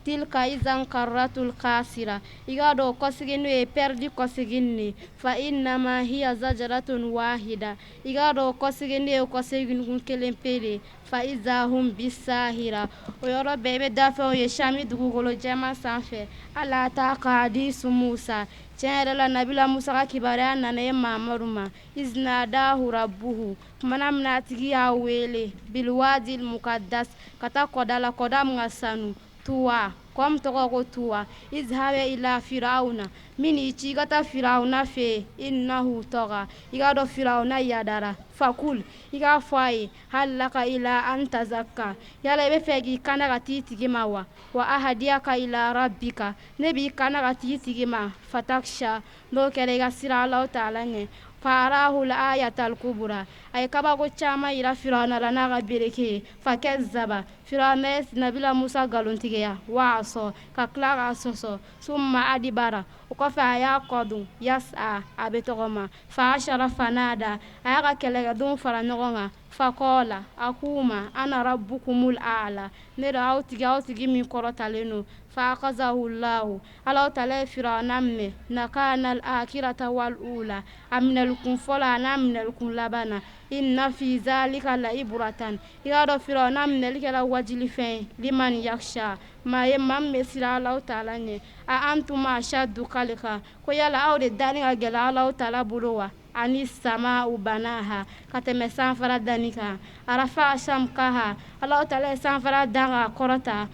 tilka izan karratul khasira, i k'a dɔn kɔsegin n'o ye pɛridi kɔsegin de. Fa innama hiya zajaratun wahida, i k'a dɔn kɔsegin n'o ye kɔseginkun kelen pe de. Fa izahum bisahira, o yɔrɔ bɛɛ i bɛ dafɛnw ye sami dugukolo jɛman sanfɛ. Hal ataka hadisu Musa, tiɲɛ yɛrɛ la nabila Musa ka kibaruya nana e Mamadu ma. Iznadahu rabbuhu, tumana min na a tigi y'a wele bilwadil mukaddas, ka taa kɔda la, kɔda min ka sanu. Tuwa, kɔ min tɔgɔ ko tuwa. Izhabe ila firawuna, min y'i ci i ka taa firawuna fɛ yen. Innahu tɔga, i k'a dɔn firawuna yadara. Fakul, i k'a fɔ a ye, hal laka ila an tazakka, yala i bɛ fɛ k'i kanda ka t'i tigi ma wa? Wa ahadiyaka ila rabbika, ne b'i kanda ka t'i tigi ma. Fataksha, n'o kɛra i ka siran Alahu taala ɲɛ. Farahul ayatal kubura, a ye kabako caman yira firawuna la n'a ka bereke ye. Fakazaba, firawuna ye nabila musa nkalontigiya. Wa asɔ, ka tila k'a sɔsɔ. Summa adibara, o kɔfɛ a y'a kɔdon. Yasa, a bɛ tɔgɔma. Fa asara fanada, a y'a ka kɛlɛkɛdenw fara ɲɔgɔn kan. Fakɔla a k'u ma ana rabukumul ala ne de aw tigi aw tigi min kɔrɔtalen don fa akazahulahu Alahu taala ye firawuna minɛ nakalal akirata wal ula a minɛlikun fɔlɔ a n'a minɛlikun laban na inna fi zalika la iburatan i k'a dɔn firawuna minɛli kɛra wajulifɛn ye liman yaksha maa ye maa min bɛ siran Alahu taala ɲɛ a antum ashaddu kalika ko yala aw de danni ka gɛlɛn Alahu taala bolo wa ami samau banaha ka tɛmɛ sanfara danni kan arafa samkaha Alahu taala ye sanfara dan k'a kɔrɔta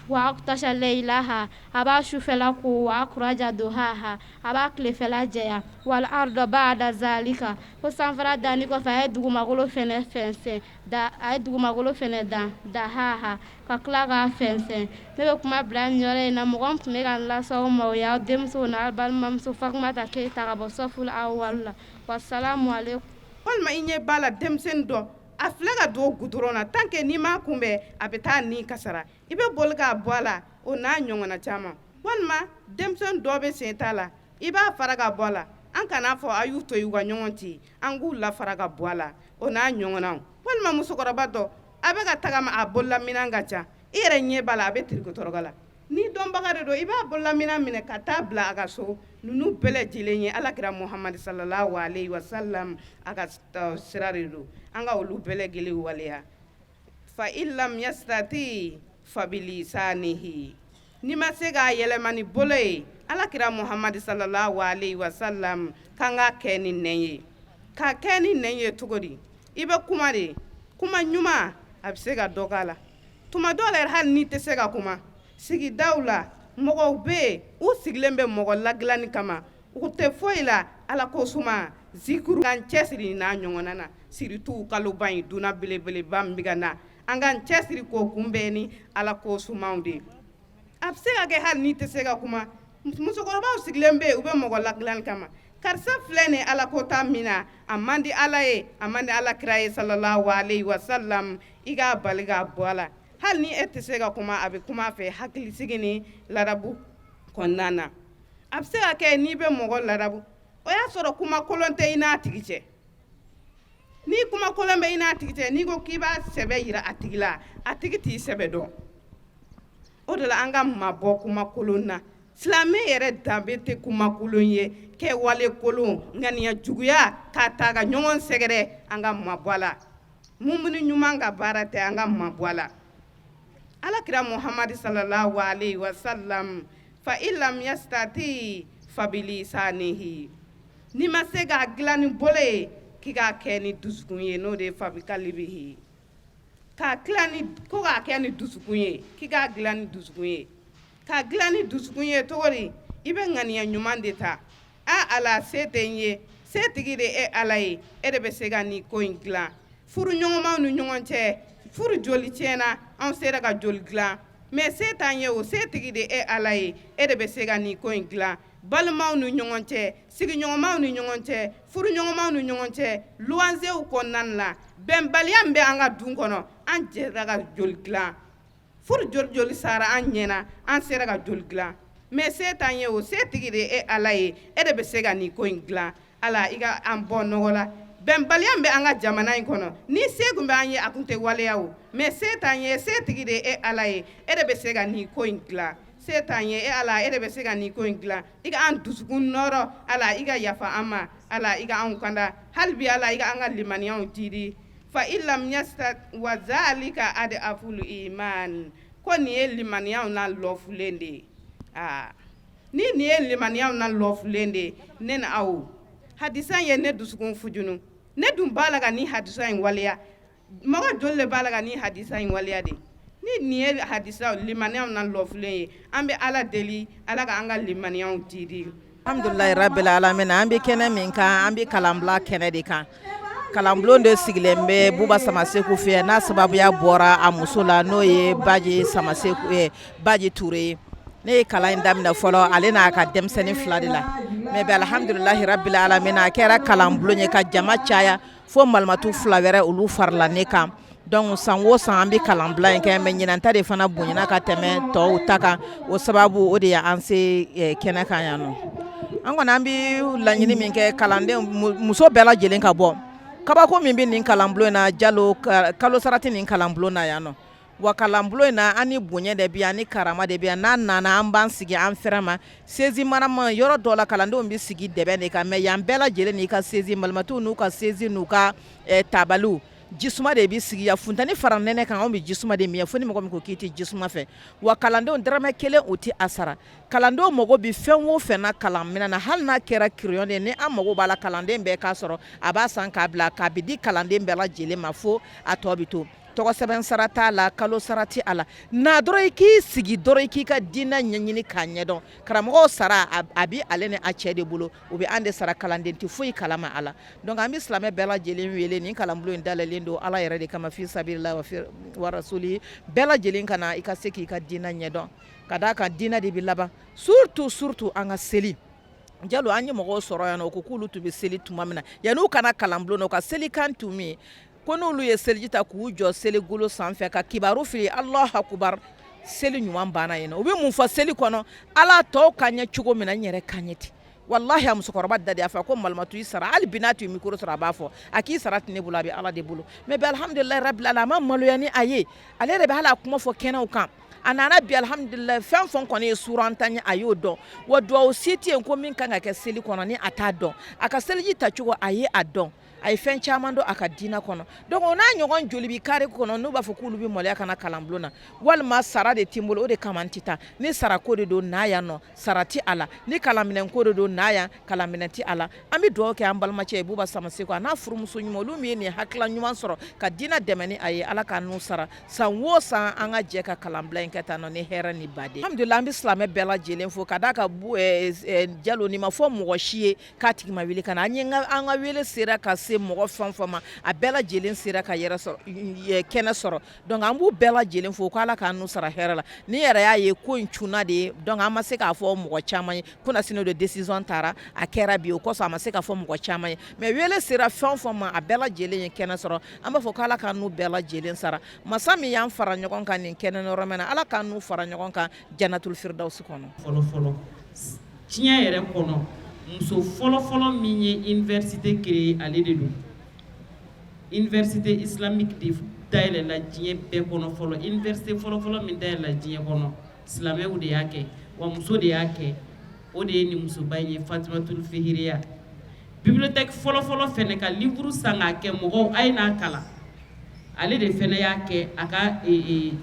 wa agtasha laylaha a b'a sufɛla ko wa akraja duhaha a b'a tilefɛla jɛya wal arda ba'da zalika ko sanfara danni kɔfɛ a ye dugumakolo fɛnɛ fɛnsɛn da a ye dugumakolo fɛnɛ dan dahaha ka tila k'a fɛnsɛn ne bɛ kuma bila nin yɔrɔ in na mɔgɔ min tun bɛ ka n lase aw ma o y'aw denmuso n'aw balimamuso Fatumata Keyita ka bɔ Sɔful Awal la wasalamu aleykum. Walima i ɲɛ b'a la denmisɛnnin dɔ a filɛ ka don gudɔrɔn na tant que n'i m'a kunbɛn a bɛ taa ni kasara i bɛ boli k'a bɔ a la o n'a ɲɔgɔnna caman walima denmisɛnnin dɔ bɛ sen t'a la i b'a fara ka bɔ a la an kan'a fɔ a y'u to yen u ka ɲɔgɔn ci an k'u lafara ka bɔ a la o n'a ɲɔgɔnnaw walima musokɔrɔba dɔ a bɛ ka tagama a bololaminɛn ka ca i yɛrɛ ɲɛ b'a la a bɛ tirikitɔrɔkɔ la ni dɔnbaga de don i b'a bololaminɛn minɛ ka taa bila a ka so ninnu bɛɛ lajɛlen ye alakira muhamadu sallallahu alaihi wasallam a ka sira de don an ka olu bɛɛ lajɛlen waleya fa in lam yastati fa bilisanihi n'i ma se k'a yɛlɛma ni bolo ye alakira muhamadu sallallahu alaihi wasallam k'an k'a kɛ ni nɛn ye k'a kɛ ni nɛn ye cogo di i bɛ kuma de kuma ɲuman a bɛ se ka dɔ k'a la tuma dɔw la yɛrɛ hali n'i tɛ se ka kuma sigidaw la mɔgɔw bɛ yen u sigilen bɛ mɔgɔ ladilanni kama u tɛ foyi la ala ko suma zikuru k'an cɛsiri n'a ɲɔgɔnna na surtout kaloba in dunan belebeleba min bɛ ka na an k'an cɛsiri k'o kunbɛn ni ala ko sumaw de ye a bɛ se ka kɛ hali n'i tɛ se ka kuma musokɔrɔbaw sigilen bɛ yen u bɛ mɔgɔ ladilanni kama karisa filɛ nin ala ko ta min na a man di ala ye a man di ala kira ye sallallahu alaihi wasallam i k'a bali k'a bɔ a la hali ni e tɛ se ka kuma a bɛ kuma fɛ hakilisigi ni ladabu kɔnɔna na a bɛ se ka kɛ n'i bɛ mɔgɔ ladabu o y'a sɔrɔ kuma kolon tɛ i n'a tigi cɛ ni kuma kolon bɛ i n'a tigi cɛ n'i ko k'i b'a sɛbɛ yira a tigi la a tigi t'i sɛbɛ dɔn o de la an ka mabɔ kuma kolon na silamɛ yɛrɛ danbe tɛ kuma kolon ye kɛwale kolon ŋaniya juguya k'a ta ka ɲɔgɔn sɛgɛrɛ an ka mabɔ a la mumuni ɲuman ka baara tɛ an ka mabɔ a la alakira muhamadi sallallahu alaihi wasallam fa in lam yastati fa bilisanihi n'i ma se k'a dilan ni bolo ye k'i k'a kɛ ni dusukun ye n'o de ye fa bikalibihi k'a dilan ni ko k'a kɛ ni dusukun ye k'i k'a dilan ni dusukun ye k'a dilan ni dusukun ye cogo di i bɛ ŋaniya ɲuman de ta a ala se tɛ n ye setigi de e ala ye e de bɛ se ka nin ko in dilan furu ɲɔgɔnmaw ni ɲɔgɔn cɛ furu joli tiɲɛna an sera ka joli dilan mais se t'an ye o setigi de e ala ye e de bɛ se ka nin ko in dilan balimaw ni ɲɔgɔn cɛ sigiɲɔgɔnmaw ni ɲɔgɔn cɛ furuɲɔgɔnmaw ni ɲɔgɔn cɛ luwanzew kɔnɔna la bɛnbaliya min bɛ an ka du kɔnɔ an jɛra ka joli dilan furu joli joli sara an ɲɛna an sera ka joli dilan mais se t'an ye o setigi de e ala ye e de bɛ se ka nin ko in dilan ala i ka an bɔ nɔgɔ la bɛnbaliya min bɛ an ka jamana in kɔnɔ ni se tun bɛ an ye a tun tɛ waleya o mais se t'an ye setigi de e ala ye e de bɛ se ka nin ko in dilan se t'an ye e ala e de bɛ se ka nin ko in dilan i ka an dusukun nɔrɔ ala i ka yafa an ma ala i ka anw kanda hali bi ala i ka an ka limaniyaw jiidi fa in lam yastati wa zalika ad'aful iman ko nin ye limaniyaw na lɔfulen de ye aa ni nin ye limaniyaw na lɔfulen de ye ne ni aw hadisa in ye ne dusukun fujunu ne dun b'a la ka nin hadisa in waleya mɔgɔ joli de b'a la ka nin hadisa in waleya de ni nin ye hadisa limaniyaw na lɔfulen ye an bɛ ala deli ala ka an ka limaniyaw jiidi alhamdulilayi rabbil alamina an bɛ kɛnɛ min kan an bɛ kalanbila kɛnɛ de kan kalanbulon de sigilen bɛ buba samaseku fɛ n'a sababuya bɔra a muso la n'o ye baji samaseku ye baji ture ye ne ye kalan in daminɛ fɔlɔ ale n'a ka denmisɛnnin fila de la mais bi alhamdulilayi rabbil alamina a kɛra kalanbulon ye ka jama caya fo malimatu fila wɛrɛ olu farala ne kan donc san o san an bɛ kalanbila in kɛ mais ɲinan ta de fana bonyana ka tɛmɛ tɔw ta kan o sababu o de ye an se kɛnɛ kan yan nɔ an kɔni an bɛ laɲini min kɛ kalanden muso bɛɛ lajɛlen ka bɔ Kabako min bɛ nin kalanbulon in na, Jalo, kalo sara tɛ nin kalanbulon na yan nɔ. Wa kalanbulon in na, an ni bonya de bɛ yan, ni karama de bɛ yan. N'an nana, an b'an sigi an fɛrɛ ma. Chaise marama yɔrɔ dɔ la, kalandenw bɛ sigi dɛbɛn de kan, mais yan bɛɛ lajɛlen n'i ka chaise, malimatuw n'u ka chaise n'u ka tabaliw, jisuma de bɛ sigi yan. Funteni fara nɛnɛ kan, anw bɛ jisuma de min. Fo ni mɔgɔ min ko k'i tɛ jisuma fɛ. Wa kalandenw, dɔrɔmɛ kelen u tɛ a sara. Kalandenw mago bɛ fɛn o fɛn na kalan minɛn na, hali n'a kɛra crayon de ye, ni an mago b'a la kalanden bɛɛ k'a sɔrɔ, a b'a san k'a bila k'a bɛ di kalanden bɛɛ lajɛlen ma, fo a tɔ bɛ to. Tɔgɔ sɛbɛn sara t'a la, kalo sara tɛ a la. Na dɔrɔn, i k'i sigi dɔrɔn, i k'i ka diinɛ ɲɛɲini k'a ɲɛdɔn. Karamɔgɔw sara a bɛ ale ni a cɛ de bolo, u bɛ an de sara. Kalanden tɛ foyi kalama a la. Donc an bɛ silamɛ bɛɛ lajɛlen wele. Nin kalanbulon in dayɛlɛlen don Ala yɛrɛ de kama, fi sabilila wa rasuli. Bɛɛ lajɛlen ka na, i ka se k'i ka diinɛ ɲɛdɔn, ka d'a kan diinɛ de bɛ laban, surtout surtout an ka seli. Jalo, an ye mɔgɔw sɔrɔ yan nɔ, u ko k'olu tun bɛ seli tuma min na, yan'u ka na kalanbulon na, u ka selikan tun min ye ko n'olu ye seliji ta k'u jɔ seligolo sanfɛ ka kibaru fili, Alahu akubar, seli ɲuman banna yen. U bɛ mun fɔ seli kɔnɔ? Ala, tɔw ka ɲɛ cogo min na, n yɛrɛ ka ɲɛ ten. Walahi, a musokɔrɔba da de y'a fɔ ko malimatu, i sara. Hali bi n'a tun ye micro sɔrɔ, a b'a fɔ a k'i sara tɛ ne bolo, a bɛ Ala de bolo. Mais bi, alhamdulilayi rabil alamin, a ma maloya ni a ye. Ale yɛrɛ bɛ hali a kuma fɔ kɛnɛw kan. A nana bi, alhamdulilayi, fɛn fɛn kɔni ye suran tan ye, a y'o dɔn. Wa duwawu si tɛ yen ko min kan ka kɛ seli kɔnɔ ni a t'a dɔn. A ka seliji tacogo, a ye a dɔn. A ye fɛn caman dɔn a ka diinɛ kɔnɔ. Donc o n'a ɲɔgɔn joli bi carré kɔnɔ, n'u b'a fɔ k'olu bɛ maloya ka na kalanbulon na, walima sara de tɛ n bolo, o de kama n tɛ taa. Ni sarako de don, na yan nɔ, sara tɛ a la. Ni kalanminɛnko de don, na yan, kalanminɛn tɛ a la. An bɛ dugawu kɛ an balimacɛ ye, Buba Samaseko, a n'a furumuso ɲuman, olu min ye nin hakilila ɲuman sɔrɔ ka diinɛ dɛmɛ ni a ye. Ala k'an n'u sara. San o san, an ka jɛ ka kalanbila in kɛ tan nɔ ni hɛrɛ ni baden. Alhamdulillah, an bɛ silamɛ bɛɛ lajɛlen fo, ka d'a kan, Jalo, nin ma fɔ mɔgɔ si ye k'a tigi ma wele ka na. An ye an ka wele sera ka se mɔgɔ fɛn fɛn ma, a bɛɛ lajɛlen sera ka yɛrɛ sɔrɔ, kɛnɛ sɔrɔ. Donc an b'u bɛɛ lajɛlen fo, ko Ala k'an n'u sara hɛrɛ la. Ni yɛrɛ y'a ye ko in cunna de ye, donc an ma se k'a fɔ mɔgɔ caman ye kunasini de décision taara, a kɛra bi. O kosɔn a ma se k'a fɔ mɔgɔ caman ye, mais wele sera fɛn o fɛn ma, a bɛɛ lajɛlen ye kɛnɛ sɔrɔ. An b'a fɔ ko Ala k'an n'u bɛɛ lajɛlen sara. Masa min y'an fara ɲɔgɔn kan nin kɛnɛ nɔrɔmɛ na, Ala k'an n'u fara ɲɔgɔn kan janatul firdausi kɔnɔ. Fɔlɔ fɔlɔ, diɲɛ yɛrɛ kɔnɔ, muso fɔlɔfɔlɔ min ye université créer, ale de don. Université islamique de dayɛlɛla diɲɛ bɛɛ kɔnɔ fɔlɔ. Université fɔlɔfɔlɔ min dayɛlɛla diɲɛ kɔnɔ, silamɛw de y'a kɛ, wa muso de y'a kɛ. O de ye nin musoba in ye, Fatimatul Fihiriya. Bibliothèque fɔlɔfɔlɔ fɛnɛ, ka livre san k'a kɛ mɔgɔw a ye n'a kalan, ale de fɛnɛ y'a kɛ a ka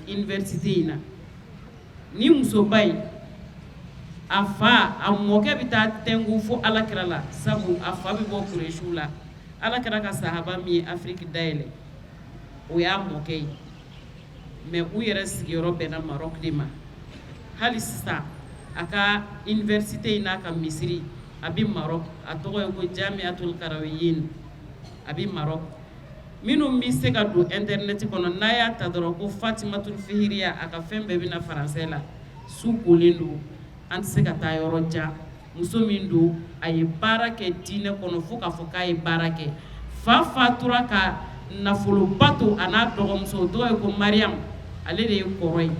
université in na. Ni musoba in, a fa, a mɔkɛ bɛ taa tɛnku fo Ala kira la, sabu a fa bɛ bɔ Kuresiw la. Ala kira ka sahaba min ye Afiriki dayɛlɛ, o y'a mɔkɛ ye. Mais u yɛrɛ sigiyɔrɔ bɛnna Maroc de ma. Hali sisan, a ka université in n'a ka misiri, a bɛ Maroc. A tɔgɔ ye ko Jamiatul Karawiyin, a bɛ Maroc. Minnu bɛ se ka don internet kɔnɔ, n'a y'a ta dɔrɔn ko Fatimatul Fihiriya, a ka fɛn bɛɛ bɛna français la. Su kolen don, an tɛ se ka taa yɔrɔ jan. Muso min don, a ye baara kɛ diinɛ kɔnɔ fo k'a fɔ k'a ye baara kɛ. Fa fatura ka nafoloba to a n'a dɔgɔmuso, o tɔgɔ ye ko Mariam, ale de ye kɔrɔ ye.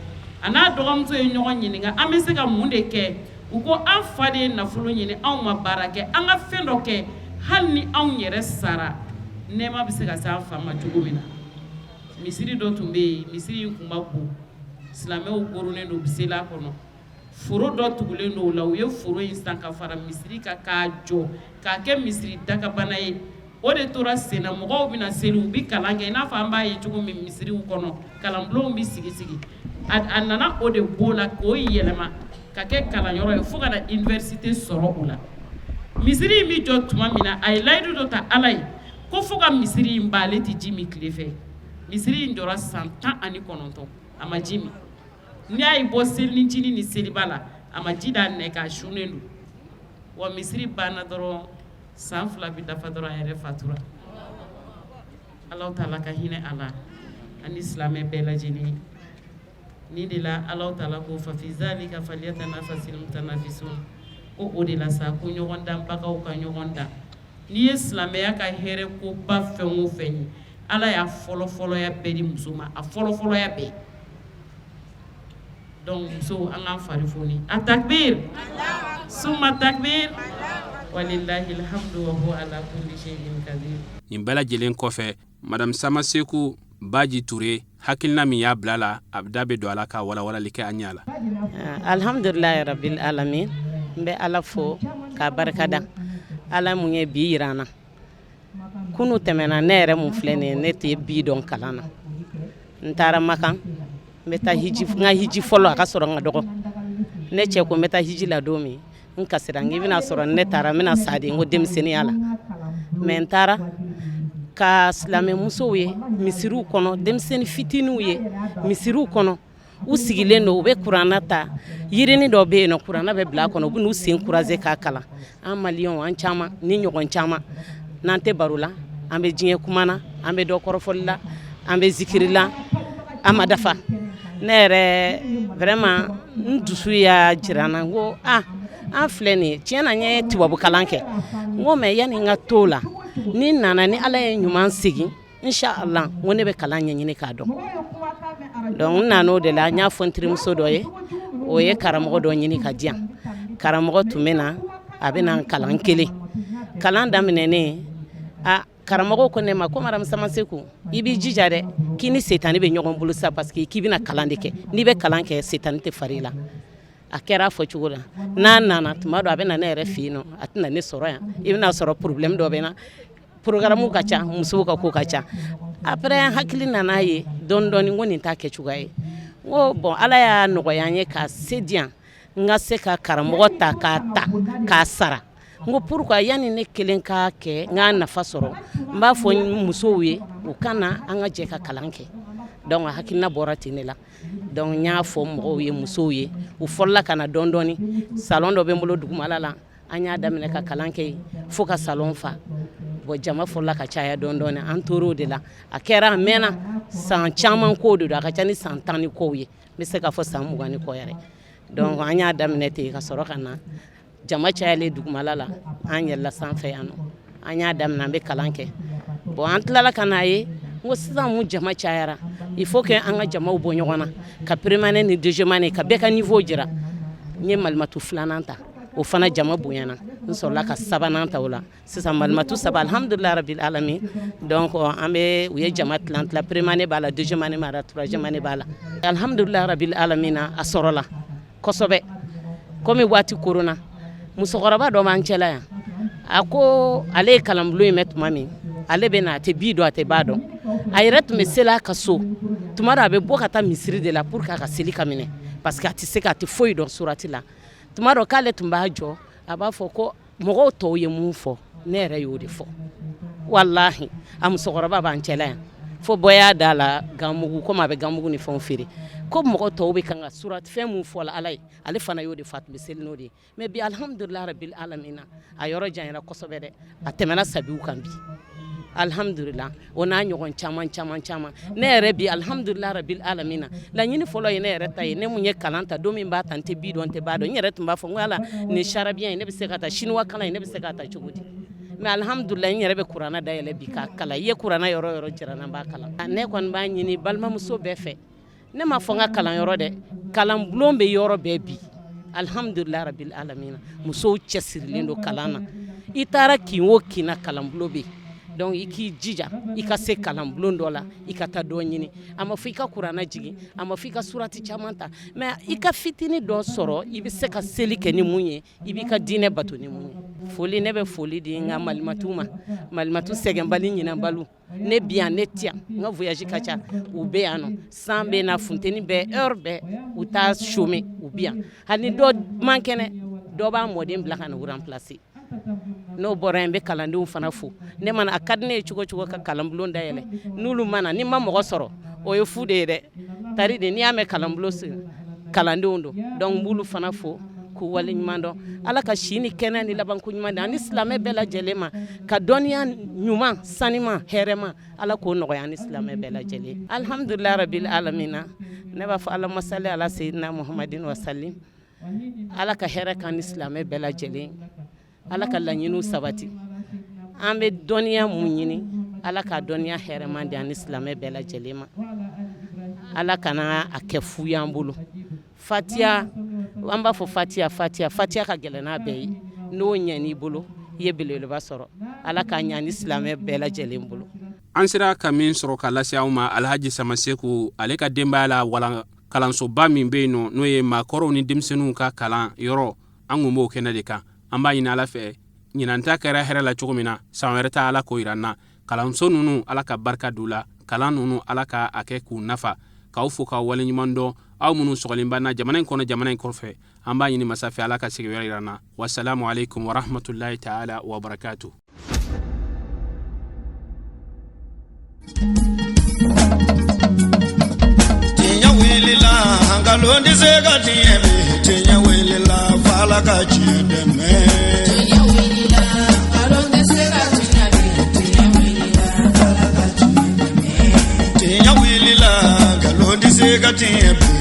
A n'a dɔgɔmuso ye ɲɔgɔn ɲininka, an bɛ se ka mun de kɛ? U ko an fa de ye nafolo ɲini, anw ma baara kɛ, an ka fɛn dɔ kɛ, hali ni anw yɛrɛ sara, nɛɛma bɛ se ka se an fa ma cogo min na. Misiri dɔ tun bɛ yen, misiri in tun ka bon, silamɛw koronnen don, u bɛ seli a kɔnɔ. Foro dɔ tugulen don o la. U ye foro in san ka fara misiri kan k'a jɔ k'a kɛ misiri dakabana ye. O de tora senna, mɔgɔw bɛna seli, u bɛ kalan kɛ, i n'a fɔ an b'a ye cogo min misiriw kɔnɔ, kalanbulonw bɛ sigi sigi. A nana o de b'o la k'o yɛlɛma ka kɛ kalanyɔrɔ ye, fo ka na université sɔrɔ o la. Misiri in bɛ jɔ tuma min na, a ye layidu dɔ ta Ala ye ko fo ka misiri in ban, ale tɛ ji min tile fɛ. Misiri in jɔra san 19, a ma ji min. N'i y'a ye bɔ selincinin ni seliba la, a ma ji d'a nɛ kan, a sunnen don. Wa misiri banna dɔrɔn, san 2 bɛ dafa dɔrɔn, a yɛrɛ fatura. Ala taala ka hinɛ a la ani silamɛ bɛɛ lajɛlen. Ni de la, Ala taala ko fafi zalika falyatanafasil mutanafisun, ko o de la sa, ko ɲɔgɔn danbagaw ka ɲɔgɔn dan. N'i ye silamɛya ka hɛrɛ koba fɛn o fɛn ye, Ala y'a fɔlɔfɔlɔya bɛɛ di muso ma, a fɔlɔfɔlɔya bɛɛ. Donc musow, an k'an fari foni. A takbir, summa takbir. Walilahi alhamdu wa huwa ala kulli shay'in qadir. Nin bɛɛ lajɛlen kɔfɛ, Madame Samaseku Baji Ture hakilina min y'a bila la, a da bɛ don a la ka walawalali kɛ an ɲɛ la. Alhamdulilahi rabil alamin, n bɛ Ala fo k'a barikada, Ala mun ye bi jira an na. Kunun tɛmɛna, ne yɛrɛ mun filɛ nin ye, ne tɛ bi dɔn kalan na. N taara Makan, n bɛ taa hiji, n ka hiji fɔlɔ a ka sɔrɔ n ka dɔgɔ. Ne cɛ ko n bɛ taa hiji la don min, n kasira, n k'i bɛna sɔrɔ ne taara n bɛna sa de, n ko denmisɛnninya la. Mais n taara ka silamɛmusow ye misiriw kɔnɔ, denmisɛnnin fitininw ye misiriw kɔnɔ, u sigilen don, u bɛ kuranna ta, yirini dɔ bɛ yen nɔ, kuranna bɛ bila a kɔnɔ, u bɛ n'u sen croiser k'a kalan. An maliyɛnw, an caman ni ɲɔgɔn caman, n'an tɛ baro la, an bɛ diɲɛ kuma na, an bɛ dɔ kɔrɔfɔli la, an bɛ zikiri la, an ma dafa. Ne yɛrɛ vraiment n dusu y'a jira n na, n ko aa an filɛ nin ye, tiɲɛ na n ye tubabukalan kɛ, n ko mais yanni n ka to la, ni n nana ni Ala ye ɲuman segin, inshallah, n ko ne bɛ kalan ɲɛɲini k'a dɔn. Donc n nana o de la, n y'a fɔ n terimuso dɔ ye, o ye karamɔgɔ dɔ ɲini ka di yan. Karamɔgɔ tun bɛ na, a bɛ na n kalan kelen. Kalan daminɛnen, a karamɔgɔ ko ne ma ko madame Samaseku, i b'i jija dɛ, k'i ni setani bɛ ɲɔgɔn bolo sa, parce que k'i bɛna kalan de kɛ, n'i bɛ kalan kɛ setani tɛ fara i la. A kɛra a fɔ cogo la, n'a nana tuma dɔ a bɛ na ne yɛrɛ fɛ yen nɔ, a tɛna ne sɔrɔ yan, i bɛna sɔrɔ problème dɔ bɛ n na, programme ka ca, musow ka ko ka ca. Après n hakili nana ye dɔɔni dɔɔni, n ko nin t'a kɛ cogoya ye. N ko bon, Ala y'a nɔgɔya n ye ka se di yan, n ka se ka karamɔgɔ ta k'a ta k'a sara. N ko pourquoi yanni ne kelen k'a kɛ n k'a nafa sɔrɔ, n b'a fɔ musow ye u ka na an ka jɛ ka kalan kɛ. Donc a hakilina bɔra ten de la. Donc n y'a fɔ mɔgɔw ye, musow ye, u fɔlɔla ka na dɔɔni dɔɔni. Salon dɔ bɛ n bolo dugumala la, an y'a daminɛ ka kalan kɛ yen fo ka salon fa. Bon, jama fɔlɔla ka caya dɔɔni dɔɔni, an tor'o de la. A kɛra, a mɛnna, san caman ko de don, a ka ca ni san 10 ni kɔw ye, n bɛ se k'a fɔ san 20 ni kɔ yɛrɛ. Donc an y'a daminɛ ten ka sɔrɔ ka na jama cayalen dugumala la, an yɛlɛla sanfɛ yan nɔ, an y'a daminɛ, an bɛ kalan kɛ. Bon, an tilala ka n'a ye, n ko sisan mun jama cayara, il faut que an ka jamaw bɔ ɲɔgɔn na, ka première année ni deuxième année ka bɛɛ ka niveau jira. N ye malimatu filanan ta, o fana jama bonyana, n sɔrɔla ka sabanan ta o la. Sisan malimatu saba, alhamdulilahi rabil alamin. Donc an bɛ, u ye jama tilan tilan, première année b'a la, deuxième année b'a la, troisième année b'a la. Alhamdulilahi rabil alamin, a sɔrɔla kosɛbɛ. Komi waati koronna, musokɔrɔba dɔ b'an cɛla yan, a ko ale ye kalanbulon in mɛn tuma min, ale bɛ na, a tɛ bi dɔn, a tɛ ba dɔn. A yɛrɛ tun bɛ seli a ka so tuma dɔ, a bɛ bɔ ka taa misiri de la pour que a ka seli ka minɛ, parce que a tɛ se ka, a tɛ foyi dɔn surati la. Tuma dɔ k'ale tun b'a jɔ, a b'a fɔ ko mɔgɔw tɔw ye mun fɔ, ne yɛrɛ y'o de fɔ. Walahi, a musokɔrɔba b'an cɛla yan, fo bɔ y'a da la ganmugu, komi a bɛ ganmugu ni fɛnw feere, ko mɔgɔ tɔw bɛ kan ka surati fɛn mun fɔ la Ala ye, ale fana y'o de fɔ, a tun bɛ seli n'o de ye. Mais bi, alhamdulilahi rabil alamina, a yɔrɔ janyara kosɛbɛ dɛ, a tɛmɛna sabiw kan bi, alhamdulila. O n'a ɲɔgɔn caman caman caman. Ne yɛrɛ bi, alhamdulila rabil alamina, laɲini fɔlɔ ye ne yɛrɛ ta ye. Ne mun ye kalan ta, don min b'a ta, n tɛ bi dɔn, n tɛ ba dɔn. N yɛrɛ tun b'a fɔ n ko ala nin sarabiya in, ne bɛ se ka taa chinois kalan in, ne bɛ se ka taa cogo di? Mais alhamdulila, n yɛrɛ bɛ kuranna dayɛlɛ bi k'a kalan. I ye kuranna yɔrɔ yɔrɔ jira n na, n b'a kalan. Ne kɔni b'a ɲini balimamuso bɛɛ fɛ, ne ma fɔ n ka kalanyɔrɔ dɛ, kalanbulon bɛ yɔrɔ bɛɛ bi, alhamdulila rabil alamina. Musow cɛsirilen don kalan na. I taara kin o kin na, kalanbulon bɛ yen. Donc i k'i jija i ka se kalanbulon dɔ la, i ka taa dɔ ɲini. A ma fɔ i ka kuranna jigin, a ma fɔ i ka surati caman ta, mais i ka fitinin dɔ sɔrɔ, i bɛ se ka seli kɛ ni mun ye, i b'i ka diinɛ bato ni mun ye. Foli, ne bɛ foli di n ka malimatu ma, malimatu sɛgɛnbali ɲinɛbali. Ne bi yan, ne tɛ yan, n ka voyage ka ca, u bɛ yan nɔ, san bɛ na, funteni bɛ, heure bɛɛ, u t'a chômer, u bɛ yan. Hali ni dɔ man kɛnɛ, dɔ b'a mɔden bila ka na u remplacer. N'o bɔra yen, n bɛ kalandenw fana fo. Ne mana, a ka di ne ye cogo cogo ka kalanbulon dayɛlɛ, n'olu mana, ni ma mɔgɔ sɔrɔ, o ye fu de ye dɛ. Tari de, n'i y'a mɛn kalanbulon sen, kalandenw don. Donc n b'olu fana fo k'u waleɲuman dɔn. Ala ka si ni kɛnɛ ni labanko ɲuman di ani silamɛ bɛɛ lajɛlen ma, ka dɔnniya ɲuman sanima hɛrɛma, Ala k'o nɔgɔya ani silamɛ bɛɛ lajɛlen. Alhamdulilahi rabil alamina. Ne b'a fɔ Allahumma salli ala seyidina Muhammadin wa salim. Ala ka hɛrɛ k'an ni silamɛ bɛɛ lajɛlen. Ala ka laɲiniw sabati. An bɛ dɔnniya mun ɲini, Ala ka dɔnniya hɛrɛma di an ni silamɛ bɛɛ lajɛlen ma. Ala kana a kɛ fu y'an bolo. Fatiya, an b'a fɔ fatiya, fatiya, fatiya ka gɛlɛn n'a bɛɛ ye. N'o ɲɛn'i bolo, I ye belebeleba sɔrɔ. Ala k'a ɲa ni silamɛ bɛɛ lajɛlen bolo. An sera ka min sɔrɔ ka lase aw ma Alhaji Samaseku ale ka denbaya la, walan kalansoba min bɛ yen nɔ, n'o ye maakɔrɔw ni denmisɛnninw ka kalan yɔrɔ, an kun b'o kɛnɛ de kan. An b'a ɲini Ala fɛ, ɲinan ta kɛra hɛrɛ la cogo min na, san wɛrɛ ta Ala k'o yira an na. Kalanso ninnu, Ala ka barika d'u la. Kalan ninnu, Ala ka a kɛ k'u nafa. K'aw fo k'aw waleɲuman dɔn, aw minnu sɔgɔlen b'an na jamana in kɔnɔ, jamana in kɔfɛ. An b'a ɲini masa fɛ, Ala ka segin wɛrɛ yira an na. Wasalamu alaikum warahmatullahi taala wabarakatuh. Tiɲɛ wulila, nkalon tɛ se ka tiɲɛ bi. Tiɲɛ wulila, f'Ala ka tiɲɛ dɛmɛ. Tiɲɛ wulila, nkalon tɛ se ka tiɲɛ bi. Tiɲɛ wulila, f'Ala ka tiɲɛ dɛmɛ. Tiɲɛ wulila, nkalon tɛ se ka tiɲɛ bi.